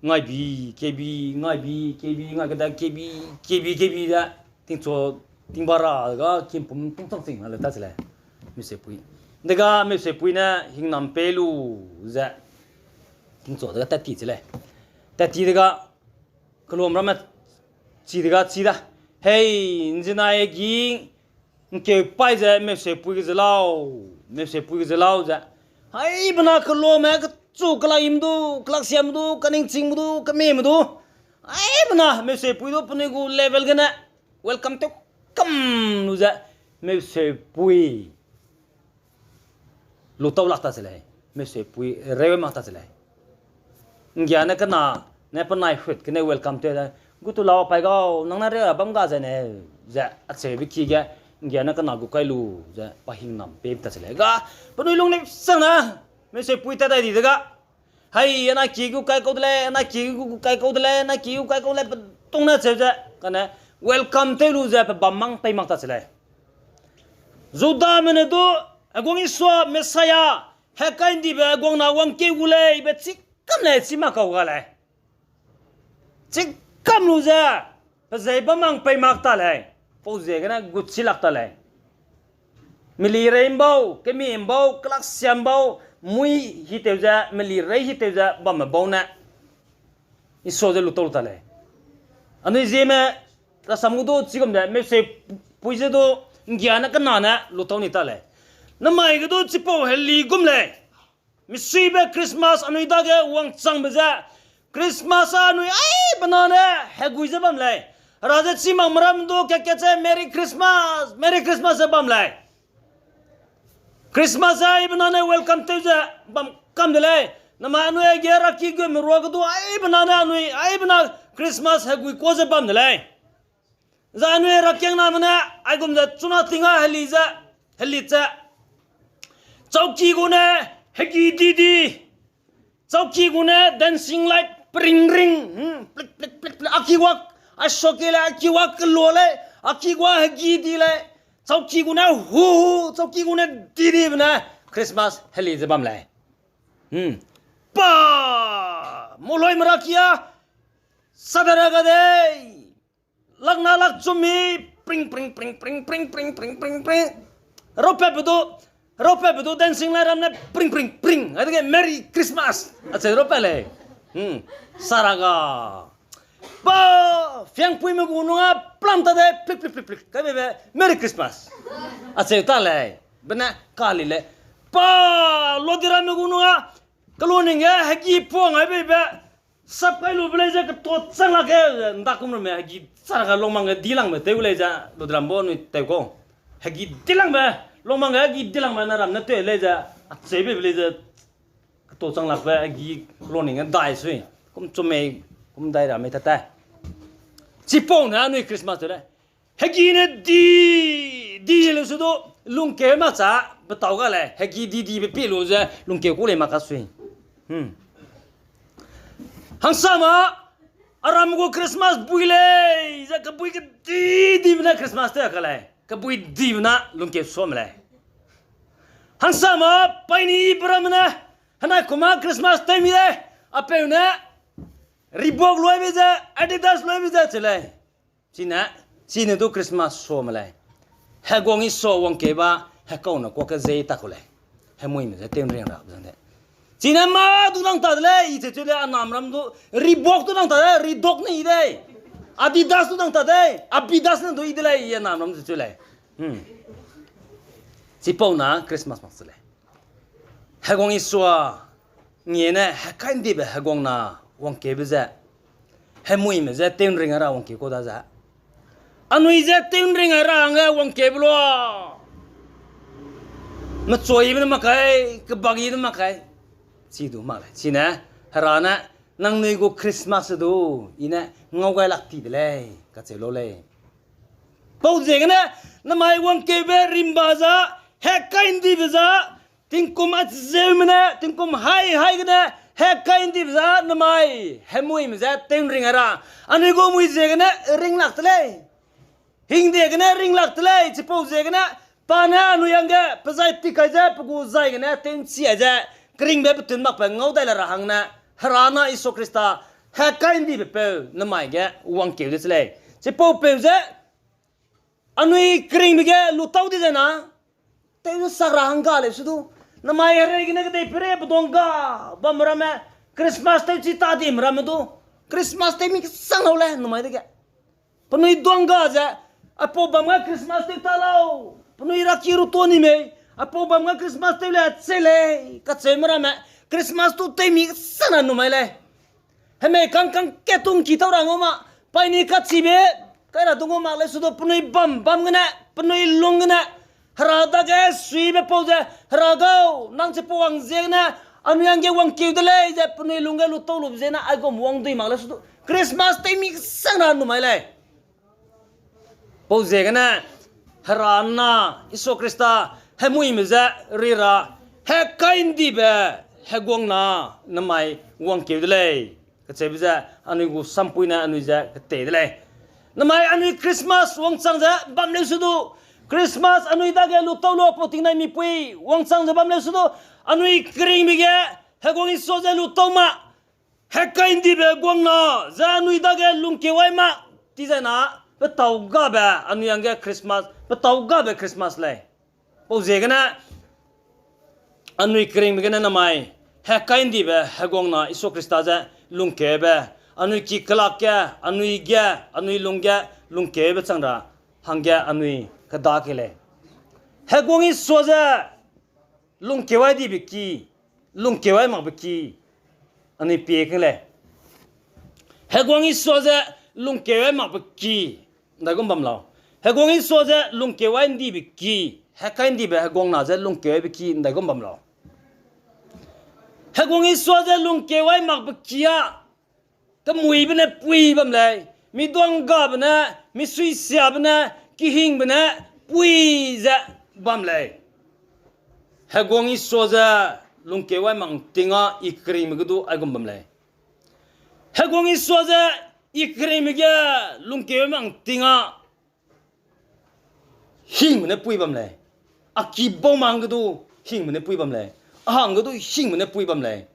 Ngaibi, kebi, ngaibi, kebi, ngai keda kebi, kebi, kebi da. Tingchu, tingba ra ga, kimpum tingchang ching a le ta che lei. Meuseipui. De ga, Meuseipui ne, hingnam pei lu, ze. Tingchu de ga tat ti che lei. Tat ti de ga, kelum ramme chi de ga chi da. Hei, nzinai gi ngkeu pai ze Meuseipui ge ze lau, Meuseipui ge ze lau ze. Hai, bena kelume kechu kelak im du, kelak siam du, kaningching du, kememe du. Hai, bena Meuseipui du penui gu level gene welcome tew kam lu ze Meuseipui lutau lak ta che lei, Meuseipui reu mak ta che lei. Nggia ne kena ne penai hut gene welcome tew da. Gu tu lau pai gau, nang ne reu ra bam ga ze ne, ze acheube ki ge, nggia ne kena gu kai lu, ze pa hingnam pei ta che lei. Ga, penui lung ne sang na, Meuseipui tat dai di de ga. Hai, ana ki gu kai kau de lei, ana ki gu kai kau de lei, ana ki gu kai kau lei, pe tung ne cheu ze, kane, welcome tew lu ze pe bam mang pei mak ta che lei. Judame ne du, heguang Isua, Messiah, hekai ndibe heguang na wangkeu gu lei, be chikam lei, chi mak kau ga lei. Chikam lu ze, pe zei bam mang pei mak ta lei, pau ziegene gut chi lak ta lei. Meli rei mbau, kemi mbau, kelak siam bau, mui hitew ze, meli rei hitew ze, bamme bau ne. Isua ze lutau lu ta lei. Anui zieme, rasam gu du chigum ze, Meuseipui ze du, nggia ne kena ne, lutau ni ta lei. Namai ge du chipau heli gum lei. Misuibe Christmas anui dage wangchangbe ze, Christmas a anui aibe na ne hegui ze bam lei. Hera ze chî makme ram du kat-kat ze Merry Christmas, Merry Christmas ze bam lei. Christmas aibe na ne welcome tew ze bam kam de lei. Namai anui aige raki gume ruage du aibe na ne anui aibe na Christmas hegui kuâ ze bam de lei. Zai anui herakiangname ne aigum ze chuna ting a heli ze, heli ze, chauki gu ne hegi di di, chauki gu ne dancing light pring ring, hmm, plik plik plik plik, a ki wak, a soki le a ki wak kelua lei, a ki gua hegi di lei, chauki gu ne hu hu, chauki gu ne di dibe ne Christmas heli ze bam lei. Hmm. Pa! Moloi merakia, sadara ga dei. Lakna lak chumi, pring, pring, pring, pring, pring, pring, pring, pring, pring. Raupatbe du, raupatbe du dancing light ram ne pring, pring, pring. Adege Merry Christmas. Acheu raupet lei. Hmm. Saraga. Pa, fiangpuime gu nung a plam ta de, plik, plik, plik, plik. Kaibebe, Merry Christmas. Acheu ta lei. Bene, kali lei. Pa, lodiramme gu nung a, keloa ning ge, hegi puang ai beibe. Sap kai lube lei ze keto chang lak ge, nda kum ramme hegi chara ga longmang ge dilangbe tew lei ze, lodirambe anui tew kau. Hegi dilangbe, longmang ge hegi dilangbe na ram ne tew lei ze, acheu beibe lei ze, keto chang lakbe hegi keloa ning ge dai sui. Kum chumei, kum dai ra mei tat te. Chipau ne anui Christmas tew lei. Hegi ne di, di leu su du, lungkeu mak cha, betau ga lei, hegi di dibe pi lu ze, lungkeu ku lei mak ka sui. Hmm. Hangsame, aram gu Christmas bui lei, ze kebui kedi dibe ne Christmas tew ka lei, kebui dibe na lungkeu suame lei. Hangsame, paini ibe ramme ne, henai kuma Christmas tew mi lei, apeu ne, Reebok luibe ze, Adidas luibe ze, che lei. Chine, chine du Christmas suame lei. Heguang Isua wangkeu ba, hekaune kuak ke zei ta ku lei. Hemuime ze tew ring ra zang de. Chine mâ du nang ta de lei, i che chu lei, a nam ram du, Reebok du nang ta de, Reebok ne i de. Adidas du nang ta de, Abidas ne du i de lei, i a nam ram ze chu lei. Hmm. Chipau na Christmas mak se lei. Heguang Isua, ngie ne hekai ndibe heguang na wangkeube ze, hemuime ze tew ring ra wangkeu kau da ze. Anui ze tew ring ra hangge wangkeube lua. Mechuibe ne mak kai, kebak i ne mak kai. Chi du mak lei. Chine, Hera ne, nangnui gu Christmas du, i ne ngau gai lak ti de lei, kacheu lau lei. Pau ziegene, namai wangkeube rimba za, hekai ndibe za, tingkum acheume ne, tingkum hai hai gene, hekai ndibe za, namai, hemuime ze tew ring ra. Anui gu mui ziegene ring lak de lei. Hingde gene ring lak de lei, chipau ziegene, pa ne anui hangge, pe zai ti kai ze, pe gu zai gene, tew nchi ai ze, keringbe petun makbe ngau dai le ra hangne, Hera na Isua Khrista, hekai ndibe peu, namai ge wangkeu de che lei. Chipau peu ze, anui keringbe ge lutau di ze na, tew sak ra hangga leu su du. Namai hereigene kedeipeirei peduang ga bam ramme, Christmas tew chi ta dim ramme du. Christmas tew mi kesang lau le namai dege. Penui duang ga ze, aipau bam ga Christmas tew ta lau. Penui raki ru to ni mei, aipau bam ga Christmas tew le che lei, kacheume ramme, Christmas tu tew mi kesang na numai lei. Hemei kang kang ketung ki tau ra ngau ma, paini kachibe, kai ra du ngau mak leu su du penui bam bam gene, penui lung gene, Hera dage suibe pau ze, Hera gau, nang chipau wang ziegene, anui hangge wangkeu de lei ze, penui lungge lutau lube ziegene, aigum wang dui mak leu su du, Christmas tew mi kesang na numai lei. Pau ziegene, Hera na, Isua Khrista, hemuime ze ri ra, hekai ndibe, heguang na, namai wangkeu de lei. Kacheube ze, anui gu sampui ne anui ze ketei de lei. Namai anui Christmas wangchang ze bam leu su du, Christmas anui dage lutau lu pau tingnai mipui wangchang ze bam leu su du, anui keringbe ge, heguang Isua ze lutau ma, hekai ndibe guang na, ze anui dage lungkeu ai ma, ti zai na, petau gabe, anui hangge Christmas, petau gabe Christmas lei. Pau ziegene, anui keringbe gene namai, hekai ndibe heguang na Isua Khrista ze lungkeube, anui ki kelak ge, anui ge, anui lung ge, lungkeube chang ra, hangge anui kedakei lei. Heguang Isua ze, lungkeu ai dibe ki, lungkeu ai makbe ki, anui pie keng lei. Heguang Isua ze lungkeu ai makbe ki, ndaigum bam lau. Heguang Isua ze lungkeu ai ndibe ki, hekai ndibe heguang na ze lungkeu aibe ki, ndaigum bam lau. Heguang Isua ze lungkeu ai makbe ki a, kemuibe ne pui bam lei, miduanggabe ne, misuisiabe ne, kihingbe ne pui ze bam lei. Heguang Isua ze lungkeu ai mak ting a I keringme ge du aigum bam lei. Heguang Isua ze I keringme ge lungkeu ai mak ting a hingme ne pui bam lei. A ki bau mang ge du hingme ne pui bam lei. A hang ge du hingme ne pui bam lei.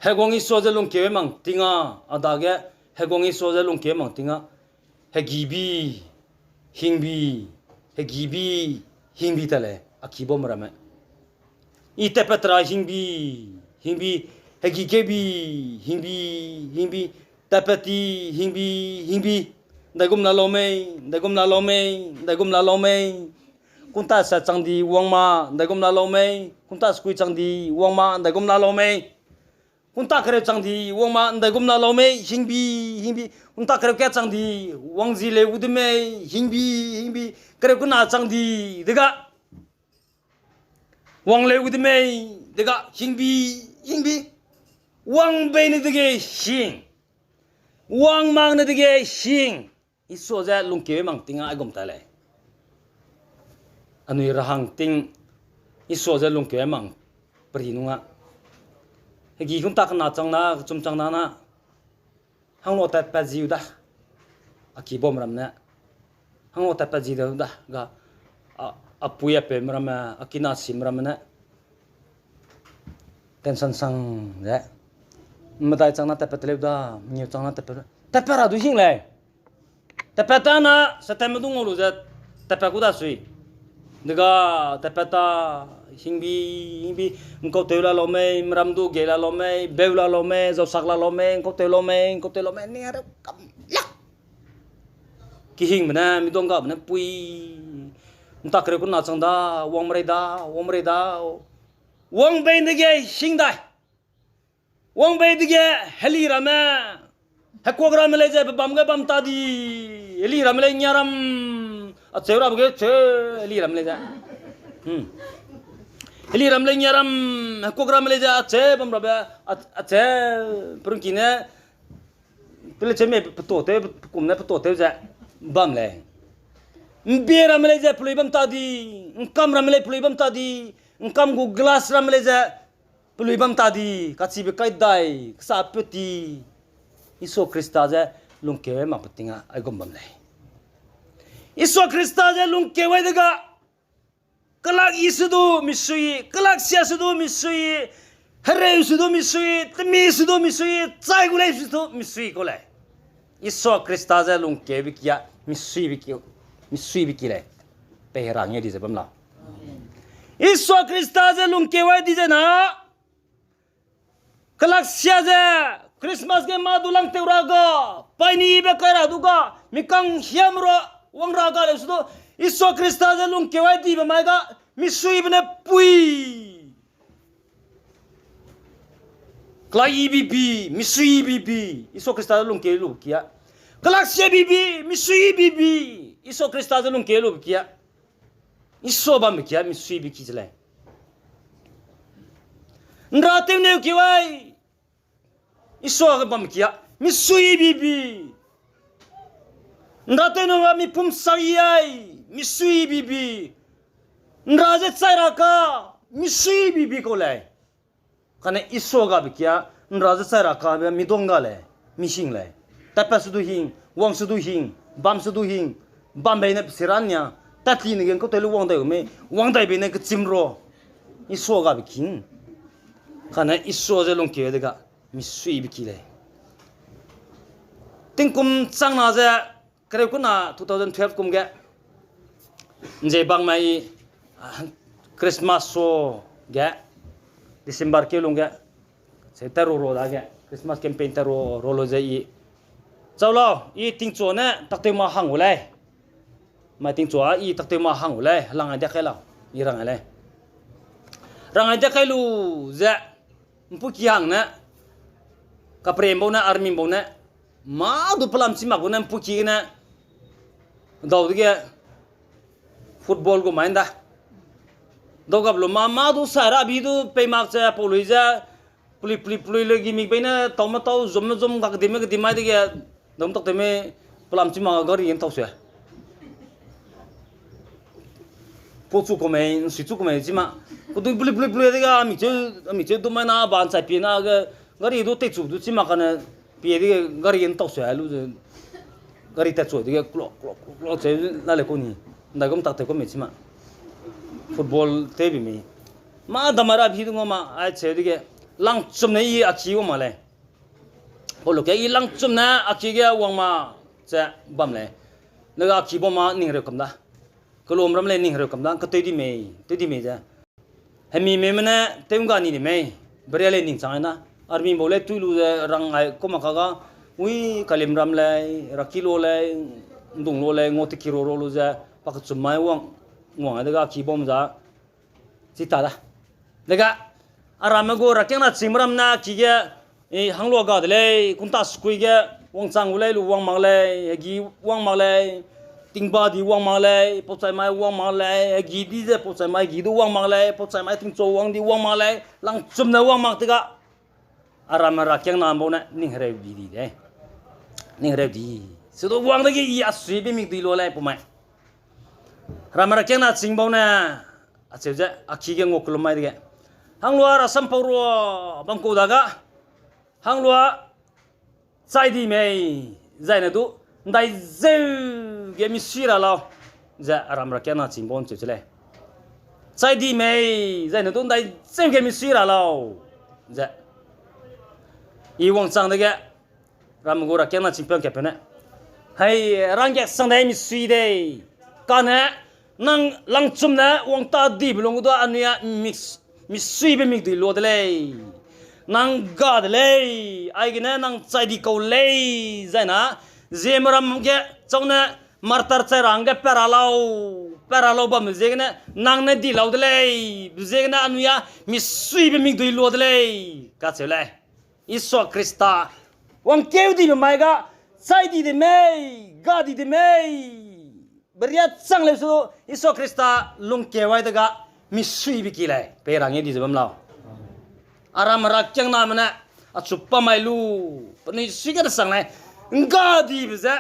Heguang Isua ze lungkeu ai mak ting a, a dage, Heguang Isua ze lungkeu ai mak ting a, hegibi, hingbi, hegibi, hingbi ta lei, a ki baume ramme. I tatpat ra hingbi, hingbi, hegi kebi, hingbi, hingbi, tatpat ti, hingbi, hingbi, ndaigum la lau mei, ndaigum la lau mei, ndaigum la lau mei. Kunta sa chang di wang ma, ndaigum la lau mei. Kunta sekui chang di wang ma, ndaigum la lau mei. Kunta kereu chang di wang ma, ndaigum la lau mei, hingbi, hingbi. Kunta kereu kat chang di wang zi leu gu de mei, hingbi, hingbi. Kereu kena chang di, dega wang leu gu de mei, dega hingbi, hingbi. Wang bei ne dege hing. Wang mak ne dege hing. Isua ze lungkeu mak ting a aigum ta lei. Anui rahang ting, Isua ze lungkeu mak peri nung a. Hegi kunta kena chang na, kechum chang na na. Hanglo tatpat zi u da. A ki baume ramme ne. Hanglo tatpat zi da u da. Ga, a, a pui a peume ramme, a kina sime ramme ne. Tension sang ze. Medai chang na tatpat teleu da, mengeu chang na tatpat. Tatpat ra du hing lei. Tatpat ta na, Satanme du ngau lu ze, tatpat ku da sui. Dega, tatpat ta, hingbi, hingbi, ngkau tew la lau mei, meram du ge la lau mei, beu la lau mei, zausak la lau mei, ngkau tew lau mei, ngkau tew lau mei, ning areu kam lak. Kihingbe ne, miduanggabe ne pui. Nta kereu kena chang da, wang merei da, wang merei da. Wang bei dege hing dai. Wang bei dege heli ramme. Hekuak ramme lei ze pebam ge bam ta di. Heli ramme lei ngiaram. Acheu rabe ge cheu heli ramme lei ze. Hmm. Heli ramme lei ngiaram, hekuak ramme lei ze acheu bam rabe, a, acheu perungki ne, pele cheu me peto tew, pekum ne peto tew ze bam lei. Mbie ramme lei ze pelui bam ta di, ngkam ramme lei pelui bam ta di, ngkam gu glass ramme lei ze pelui bam ta di, kachibe kai dai, kesa peti. Isua Khrista ze lungkeu ai mak pe ting a aigum bam lei. Isua Khrista ze lungkeu ai dega, kelak yi se du misui, kelak sia se du misui, hereu se du misui, temi se du misui, chai gu lei se du misui kau lei. Isua Khrista ze lungkeube ki a, misuibe ki, misuibe ki lei. Pei hera nge di ze bam lau. Isua Khrista ze lungkeu ai di ze na, kelak sia ze, Christmas ge mâ du lang tew ra ga, painibe kai ra du ga, mi kang hiam ra, wang ra ga leu se du, Isua Khrista ze lungkeu ai dibe mai ga, misuibe ne pui. Kelak yi bibi, misui bibi, Isua Khrista ze lungkeu lu ki a. Kelak sia bibi, misui bibi, Isua Khrista ze lungkeu lu ki a. Isua bambe ki a, misuibe ki ze lei. Nra tew neu ki wai. Isua bambe ki a, misui bibi. Nra tew neu ga mi pum sak yi ai, misui bibi. Nra ze chai ra ka, misui bibi kau lei. Kane Isua gabe ki a, nra ze chai ra kabe mi duang ga lei, mi hing lei. Tatpat se du hing, wang se du hing, bam se du hing, bam bei ne pesiran nia, tatli ne ge ngkau tew lu wang dai mei, wang dai bei ne kechim ro. Isua gabe ki. Kane Isua ze lungkeu dega, misuibe ki lei. Tingkum chang na ze, kereu kuna two thousand twelve kum ge, nze bang mai, ah, Christmas so ge, December keu lung ge, se ta ro ro dage, Christmas campaign ta ro ro lu ze i. Chau lau, i tingchua ne taktew ma hang u lei. Mai tingchua i taktew ma hang u lei, helang ai de kai lau, i rang ai lei. Rang ai de kai lu ze, mpuki hang ne, kaprem bau ne, army bau ne, mâ du pelam chi mak gu ne, mpuki gene, dau dege, football gu mai nda. Dau gap lu ma, mâ du sai ra bi du pei mak ze, pau lui ze, puli, puli, puli le gi mik bei ne, tau me tau, zom me zom, gak di me, gak di mai dege, dam tak te me, pelam chi mak gari yen tau se. Pau chu ku mei, nsi chu ku mei chi ma. Ku du puli, puli, puli dege, mi cheu, mi cheu du mai na, ban chai pi na ge, gari du tei chu du chi mak kane, pie dege, gari yen tau se lu ze. Gari tat chu dege, klok, klok, klok, klok, che, la le ku ni. Ndai gum tak te ku mei chi ma. Football te bi mei. Mâ dam ra bi du ngau ma, ai che dege. Langchum ne i a ki wang mak lei. Pau lu ke i langchum ne a ki ge wang ma, che bam lei. Nega a ki bam ma ning reu kam da. Kelum ram lei ning reu kam da, ketei di mei, tei di mei ze. Hemi mei me ne, tew ngga ni di mei, beria lei ning chang ai na. Army bau lei tui lu ze rang ai ku mak ka ga, ui kalim ram lei, raki lo lei, ndung lo lei, ngau teki ro ro lu ze, pa kechum mai wang, wang ai dega ki bam za, chi ta da. Dega, aramme gu rakiangna chingme ram na ki ge, hangluaga de lei, kunta sekui ge, wangchang gu lei lu wang mak lei, hegi wang mak lei, tingba di wang mak lei, pauchai mai wang mak lei, hegi di ze pauchai mai gi du wang mak lei, pauchai mai tingchau wang di wang mak lei, langchum ne wang mak tega. Aramme rakiangna bau ne, ning hereu di di de. Ning hereu di. Sedu wang dege i a suibe mikdui lua lei pu mai. Aramme rakiangna ching bau ne, acheu ze, a ki ge ngua kelum mai dege. Hanglua rasam pau rua, bam kau daga. Hanglua, chai di mei, zai ne du, ndai zeu ge misui ra lau, ze aram rakiangna ching bau cheu che lei. Chai di mei, zai ne du, ndai zeu ge misui ra lau, ze. I wangchang dege, ram gu rakiangna ching peu kapeu ne. Hei, rangge sang dei misui dei. Kane, nang langchum ne wang ta dibe lung du anui a misuibe mikdui lua de lei. Nang ga de lei, aigene nang chai di kau lei, zai na, ziemme ram ge, chau ne, martar chai ra hangge pe ra lau, pe ra lau bambe ziegene, nang ne di lau de lei, be ziegene anui a misuibe mikdui lua de lei, kacheu lei. Isua Khrista, wangkeu dibe mai ga, chai di de mei, ga di de mei, beria chang leu su, Isua Khrista lungkeu ai dega, misuibe ki lei, pei ra nge di ze bam lau. Aram rakiangname ne, achu pa mai lu, penui sui ge desang lei, ngga dibe ze,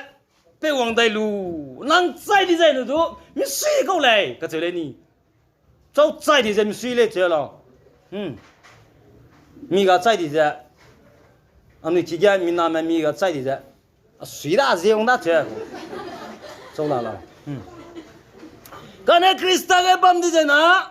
pei wang dai lu, nang chai di zai nu du, misui kau lei, kacheu lei ni. Chau chai di ze misui lei cheu lau. Mi ga chai di ze, anui ki ge miname mi ga chai di ze, asui da ze wang da cheu. Chau la lau. Kane Khrista ge bam di ze na,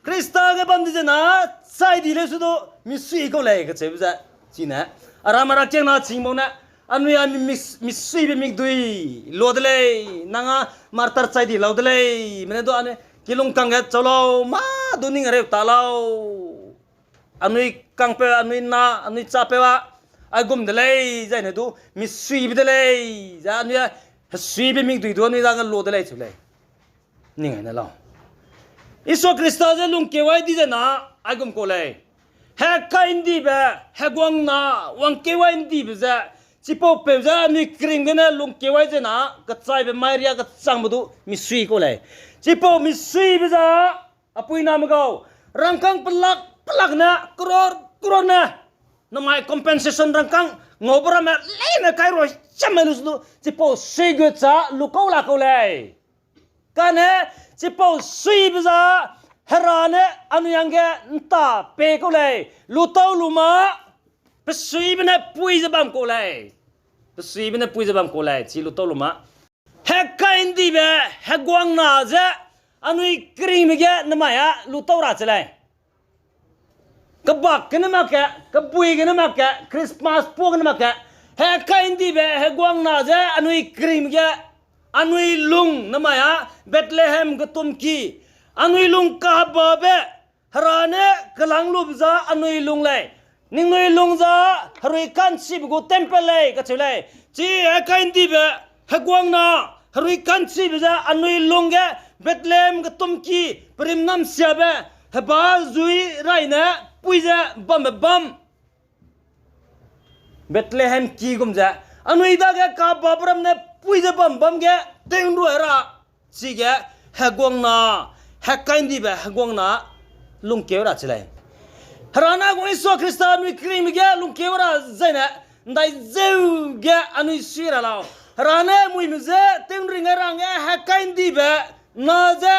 Khrista ge bam di ze na, chai di leu su du, misui kau lei, kacheube ze. Chine, aram rakiangna ching bau ne, anui a mi, misuibe mikdui, lua de lei, nang a martar chai di lau de lei, mene du anui, kilungkang ge chau lau, mâ du ning reu ta lau. Anui kangpeu, anui na, anui chapeu a, aigum de lei, zai ne du, misuibe de lei, zai anui a, hesuibe mikdui du anui dage lua de lei, cheu lei. Ning ai ne lau. Isua Khrista ze lungkeu ai di ze na, aigum kau lei. Hekai ndibe, heguang na, wangkeu ai ndibe ze, chipau peu ze anui keringbe ne lungkeu ai ze na, kechaibe mai ria kechangbe du misui kau lei. Chipau misuibe ze, apuiname gau, rangkâng pelak pelak ne, crore crore ne, namai compensation rangkâng ngaube ramme leine kai rua siamme lu su du, chipau sui gu cha lu kau la kau lei. Kane, chipau suibe ze, Hera ne anui hangge nta pe kau lei, lu tau lu ma, pesuibe ne pui ze bam kau lei. Pesuibe ne pui ze bam kau lei, chi lu tau lu ma. Hekai ndibe, heguang na ze, anui keringbe ge namai a lu tau ra che lei. Kebak gene mak ge, kebui gene mak ge, Christmas pua gene mak ge, hekai ndibe, heguang na ze, anui keringbe ge, anui lung namai a, Bethlehem getumki, anui lung kababe, Hera ne kelang lube ze anui lung lei. Ningnui lung ze herui ka'nchibe gu temple lei, kacheu lei. Chi hekai ndibe, heguang na, herui ka'nchibe ze anui lung ge Bethlehem getumki, perim namsiabe, heba zui raine pui ze bambe bam. Bethlehem ki gum ze, anui dage kababe ram ne pui ze bam bam ge, tew nrua ra, chige heguang na, hekai ndibe heguang na, lungkeu ra chi lei. Hera ne gu Jisu Khrista anui keringbe ge lungkeu ra zaine, ndai zeu ge anui sui ra lau. Hera ne muime je tew nring ra hangge hekai ndibe na ze,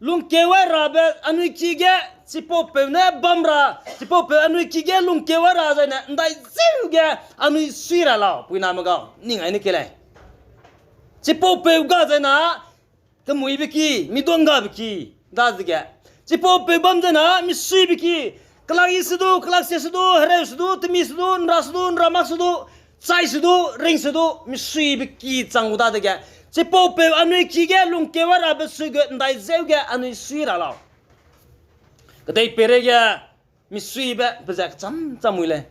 lungkeu ai rabe anui ki ge, chipaupeu ne bam ra, chipaupeu anui ki ge lungkeu ai ra zaine, ndai zeu ge anui sui ra lau, puiname gau, ning ai ne ke lei. Chipaupeu ga zaina, kemuibe ki, midonggabe ki, dadege. Chipaupeu bam zaina, misuibe ki, kelak yi se du, kelak sie se du, hereu se du, temi se du, nra se du, nra mak se du, chai se du, ring se du, misuibe ki chang gu dadege. Chipaupeu anui ki ge lungkeu ai rabe sui gu ndai zeu ge anui sui ra lau. Kedei peireige misuibe pe ze kecham cham mui lei.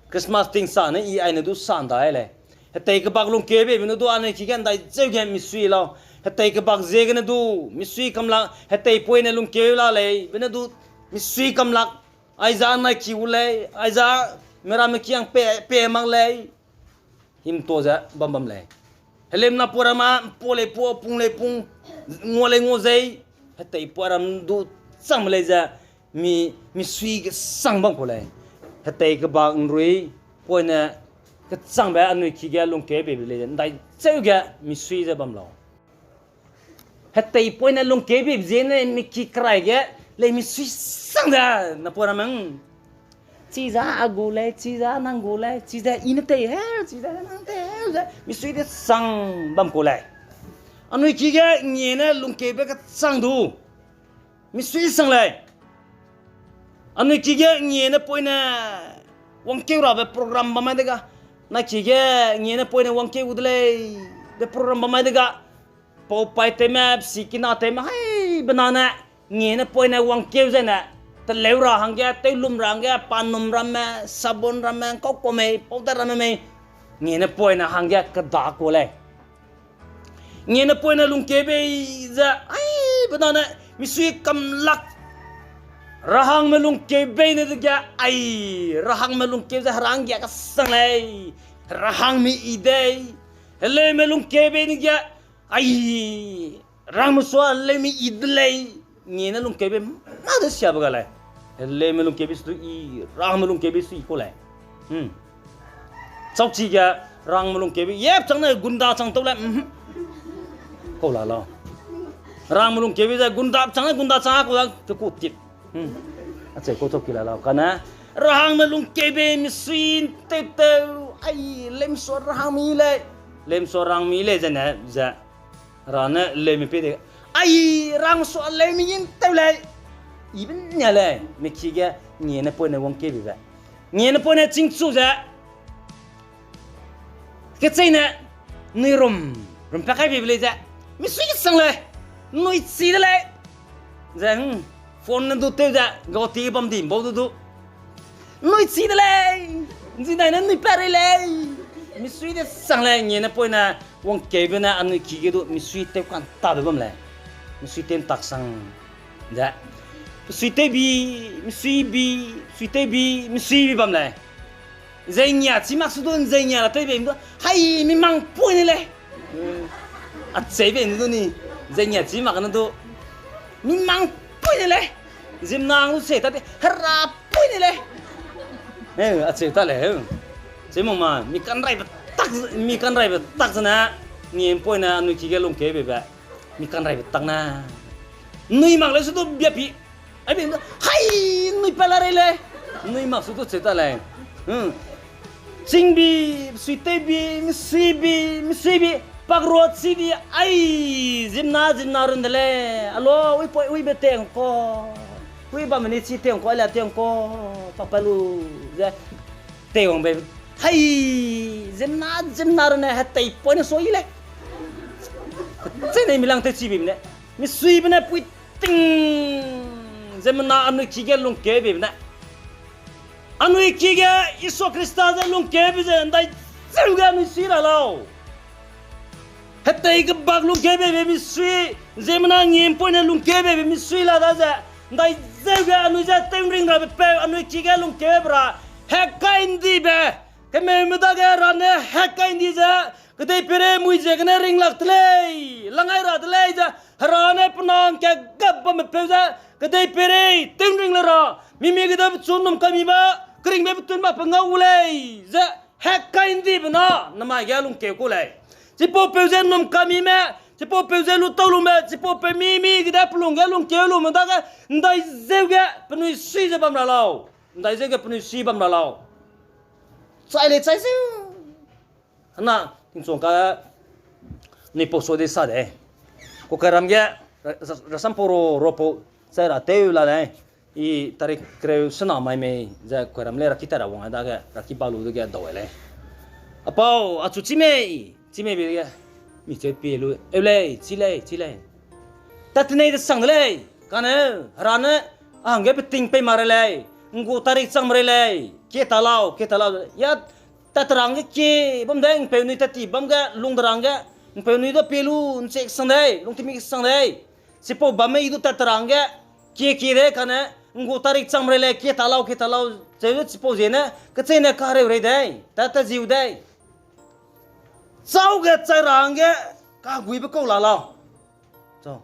Christmas ting sa ne i aine du sa ndai lei. Hetei kebak lungkeubeibe ne du anui ki ge ndai zeu ge misui lau. Hetei kebak ziegene du misui kam lak, hetei poine lungkeu la lei be ne du misui kam lak. Aiza nai ki gu lei, aiza meramme kiang pe, pe mak lei. Himto ze bam bam lei. Helem na pua ramme, pua lei pua, pung lei pung, ngua lei ngua zei. Hetei pua ram du chang lei ze, mi, misui kesang bam ku lei. Hetei kebak nrui, poine kechangbe anui ki ge lungkeubeibe lei ze, ndai zeu ge misui ze bam lau. Hetei poine lungkeubeibe ziegene mi ki kerai ge, lei misui sang ze, na pua ramme. Chiza a gu lei, chiza nang gu lei, chize i ne tei heu, chize nang tei heu ze, misui de sang bam ku lei. Anui ki ge ngie ne lungkeube kechang du, misui sang lei. Anui ki ge ngie ne poine wangkeu rabe program bam mai dega. Na ki ge ngie ne poine wangkeu gu de lei, be program bam mai dega. Pau pai tewme, sikina tewme, hai, benane, ngie ne poine wangkeu zene, teleu ra hangge, tewlum ra hangge, panum ramme, sabon ramme, nkau kau mei, powder ramme mei, ngie ne poine hangge keda ku lei. Ngie ne poine lungkeu bei ze, ai, benane, misui kam lak. Rahangme lungkeu bei ne dege, ai, rahangme lungkeu ze herang gia kesang lei. Rahangme i dei. Heleume lungkeu bei ne ge, ai, rahangme sua heleume i de lei. Ngie ne lungkeu bei mâ de siabe ga lei. Heleume lungkeu bei su du i, rahangme lungkeu bei su i kau lei. Chauchi ge rahangme lungkeu bei, yep chang ne gunda chang tau lei. Kau la lau. Rahangme lungkeu bei ze gunda chang ne gunda chang a kau la keku tip. Acheu kau chauki la lau. Kane, rahangme lungkeu bei misui tew tew, ai, lemsua rahangme lei. Lemsua rahangme lei zene, ze. Hera ne leume pei de, ai, rahangme sua leume yin tew lei. Ibe nia lei, mi ki ge ngie ne poine wangkeu beibe. Ngie ne poine chingchu ze. Kecheîne, nui rum, rum pa kai beibe lei ze. Misui sang lei, nui chi de lei. Ze, phone ne du tew ze, gau ti bam di bau du du. Nui chi de lei, nzi dai ne nui pa rei lei. Misui de sang lei, ngie ne poine, wangkeube ne anui ki ge du, misui tew kan tabe bam lei. Misui tew ntak sang ze. Misui tew bi, misui bi, misui tew bi, misui bi bam lei. Zai ngia chi mak su du, zai ngia la tew bei du, hai, mi mang pui ne lei. Acheu bei du ni, zai ngia chi mak ne du, mi mang pui ne lei. Zimna du se ta de, hera pui ne lei. Acheu ta lei. Cheu mak ma, mi kanraibe tak, mi kanraibe tak zene, ngie poine anui ki ge lungkeu beibe. Mi kanraibe tak ne. Nui mak lei su du biapi. Ai bi, hai, nui pa la rei lei. Nui mak su du cheu ta lei. Ching bi, sui tew bi, misui bi, misui bi, pak ruat si di, ai, zimna, zimna run de lei. Alo, ui poi, ui be teng ko. Ui bam ni chi teng ko, ala teng ko. Pak pa lu, ze. Teiwang bei. Hai, zimna, zimna run ne, hetei poine sui lei. Chene mi lang tew chi bi ne. Misui be ne pui ting. Ziemmena anui ki ge lungkeu beibe ne. Anui ki ge Jisu Khrista ze lungkeu bei ze ndai zeu ge anui sui ra lau. Hetei kebak lungkeu beibe misui, ziemmena ngiem poine lungkeu beibe misui la da ze, ’Ndaizeu ge anui je tew ’nring rabe peu, anui ki ge lungkeube ra, hekkai ’ndibe, kemeume dage Hera ne hekkai ’ndi ze, kedeipeirei mui ziegene ring lak de lei, langai ra de lei ze, Hera ne pe na ’ngka gap bamme peu ze, kedeipeirei tew ’nring le ra, mi-mige de pechu ’nnum kami ba, keringbe petun ba pe ngau gu lei, ze hekkai ’ndibe na, namai ge lungkeu ku lei. Chipau peu ze ’nnum kamime, chipau peu ze lu tau lume, chipau peu mi-mige de pe lung ge lungkeu lume dage, ’ndaizeu ge penui sui ze bam ra lau. ’Ndaizeu ge penui sui bam ra lau. Chai lei chai zeu. Ana, tingchung ka, nui pau sua de sa de. Kukairam ge, ra-, ra-, rasam pau ro, ro pau, chai ra tew la lei. I tarik kereu sena mai mei ze Kukairam lei raki ta ra wang dage, raki ba lu dege dau lei. Apau, achu chi mei, chi mei be dege. Mi cheu pie lu, eu lei, chi lei, chi lei. Tat tenei de sang de lei, kane, Hera ne, a hangge beting pei ma rei lei, ’nggu tarik chang ma rei lei, kie ta lau, kie ta lau, ya, tat terang ge kie bam de, ’ngpeunui tat ti bam ge, lung derang ge, ’ngpeunui du pie lu, ’nchek sang de, lungtemi sang de. Chipau bamme i du tat terang ge, kie kie de kane, ’nggu tarik chang ma rei lei, kie ta lau, kie ta lau, cheu chipau ziene, kecheîne kareu rei de, tat ta ziu de. Chau ge chai ra hangge, kaguibe kau la lau. Chau.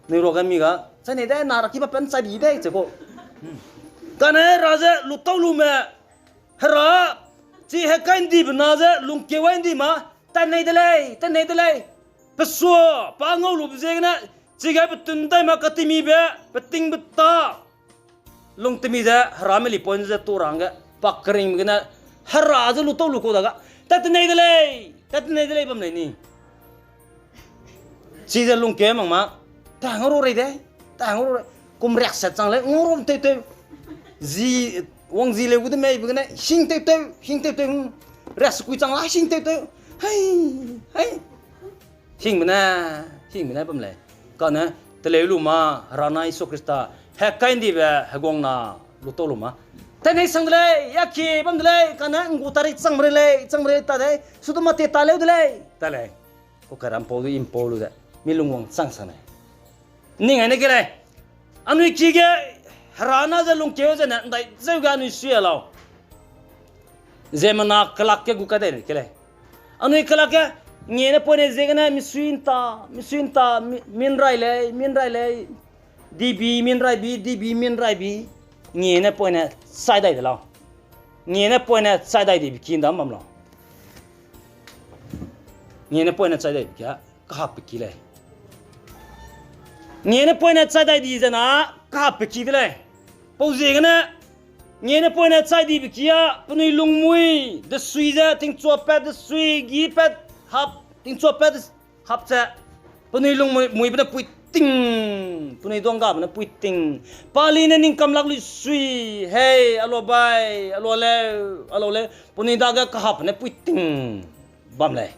Nui ruage mi ga, chai nei de, na raki ba pen chai bi de, cheu kau. Kane Hera ze lu tau lume, Hera, chi hekkai ’ndibe na ze lungkeu ai ’ndi ma, tat nei de lei, tat nei de lei. Pe sua, pa ngau lube ziegene, chige petun dai ma katimibe, petingbe ta. Lungtemi ze, Herame li point ze tu ra hangge, pa keringbe gene, Hera ze lu tau lu kau daga, tat tenei de lei, tat tenei de lei bam lei ni. Chize lungkeu mak ma, ta ngau ru rei de, ta ngau ru rei, kum riak set chang lei, ngau ru tew tew. Zi, wang zi leu gu de mei be gene, hing tew tew, hing tew tew, riak sekui chang la, hing tew tew. Hei, hei. Hingbe ne, hingbe ne bam lei. Kane, teleu lu ma, Hera na Jisu Khrista, hekkai ’ndibe heguang na, lu tau lu ma. Tat nei sang de lei, ya kie bam de lei, kane ’nggu tarik chang ma rei lei, chang ma rei ta de, sudu mate ta leu de lei, ta lei. Kukairam pau du ’mpau lu ze, mi lungwang chang sang lei. Ning ai ne ke lei. Anui ki ge Hera na ze lungkeu zene ’ndaizeu ge anui sui a lau. Ziemmena kelak ge gu kai dai ke lei. Anui kelak ge, ngiene poine ziegene misui ’nta, misui ’nta, mi-, min rai lei, min rai lei. Dibi min rai bi, dibi min rai bi. Ngiene poine chai dai de lau. Ngiene poine chai dai dibe ki ’ndam bam lau. Ngiene poine chai dai dibe ki a, kahapbe ki lei. Ngiene poine chai dai di zena, kahapbe ki de lei. Pau ziegene, ngiene poine chai dibe ki a, penui lungmui, desui ze, tingchuapat, desui, gipat, hap, tingchuapat, hap ze, penui lungmui, muibe ne puiting, penui duanggabe ne puiting, pali ne ning kam lak lui sui, hei, a lua bai, a lua leu, a lua leu, penui dage kahap ne puiting, bam lei.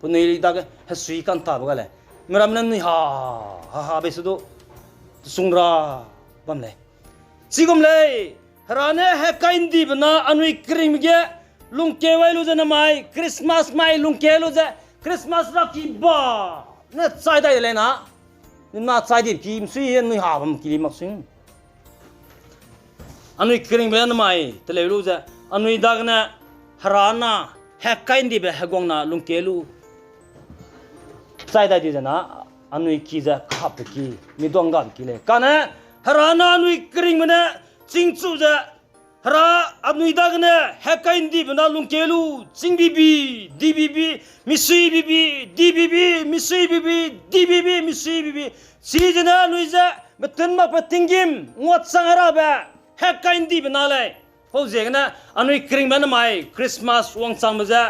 Penui dage hesui ka'ntabe ga lei. Miramme ne nui ha, ha, ha, bei se du, tesung ra, bam lei. Chigum lei, Hera ne hekkai ’ndibe na anui keringbe ge, lungkeu ai lu ze namai, Christmas mai lungkeu lu ze, Christmas ra ki ba, ne chai dai de lei na. Nina chai dibe ki, misui nui ha bam ki li mak sing. Anui keringbe namai teleu lu ze, anui dagene Hera na hekkai ’ndibe heguang na lungkeu lu chai dai di zena, anui ki ze kahapbe ki, mi duanggabe ki lei. Kane, Hera na anui keringbe ne chingchu ze, Hera anui dagene hekkai ’ndibe na lungkeu lu, ching bibi, di bibi, misui bibi, di bibi, misui bibi, di bibi, misui bibi. Chizene anui ze, betun makbe tinggîm, nguachang rabe, hekkai ’ndibe na lei. Pau ziegene, anui keringbe namai, Christmas wangchangbe ze,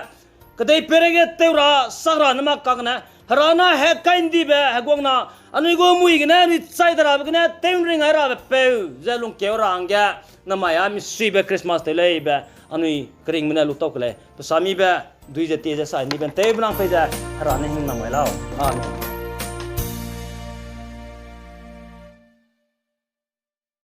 kedei peireige tew ra, sak ra ne mak kakne, Hera na hekkai ’ndibe heguang na, anui gu mui gene, anui chai de rabe gene, tew ’nring ai rabe peu, ze lungkeu ra hangge, namai a misuibe Christmas tew leibe, anui keringbe ne lu tau ke lei, pe samibe, dui ze tie ze sai nibe ’nteube nang pei ze, Hera ne hing nang mai lau. Amen.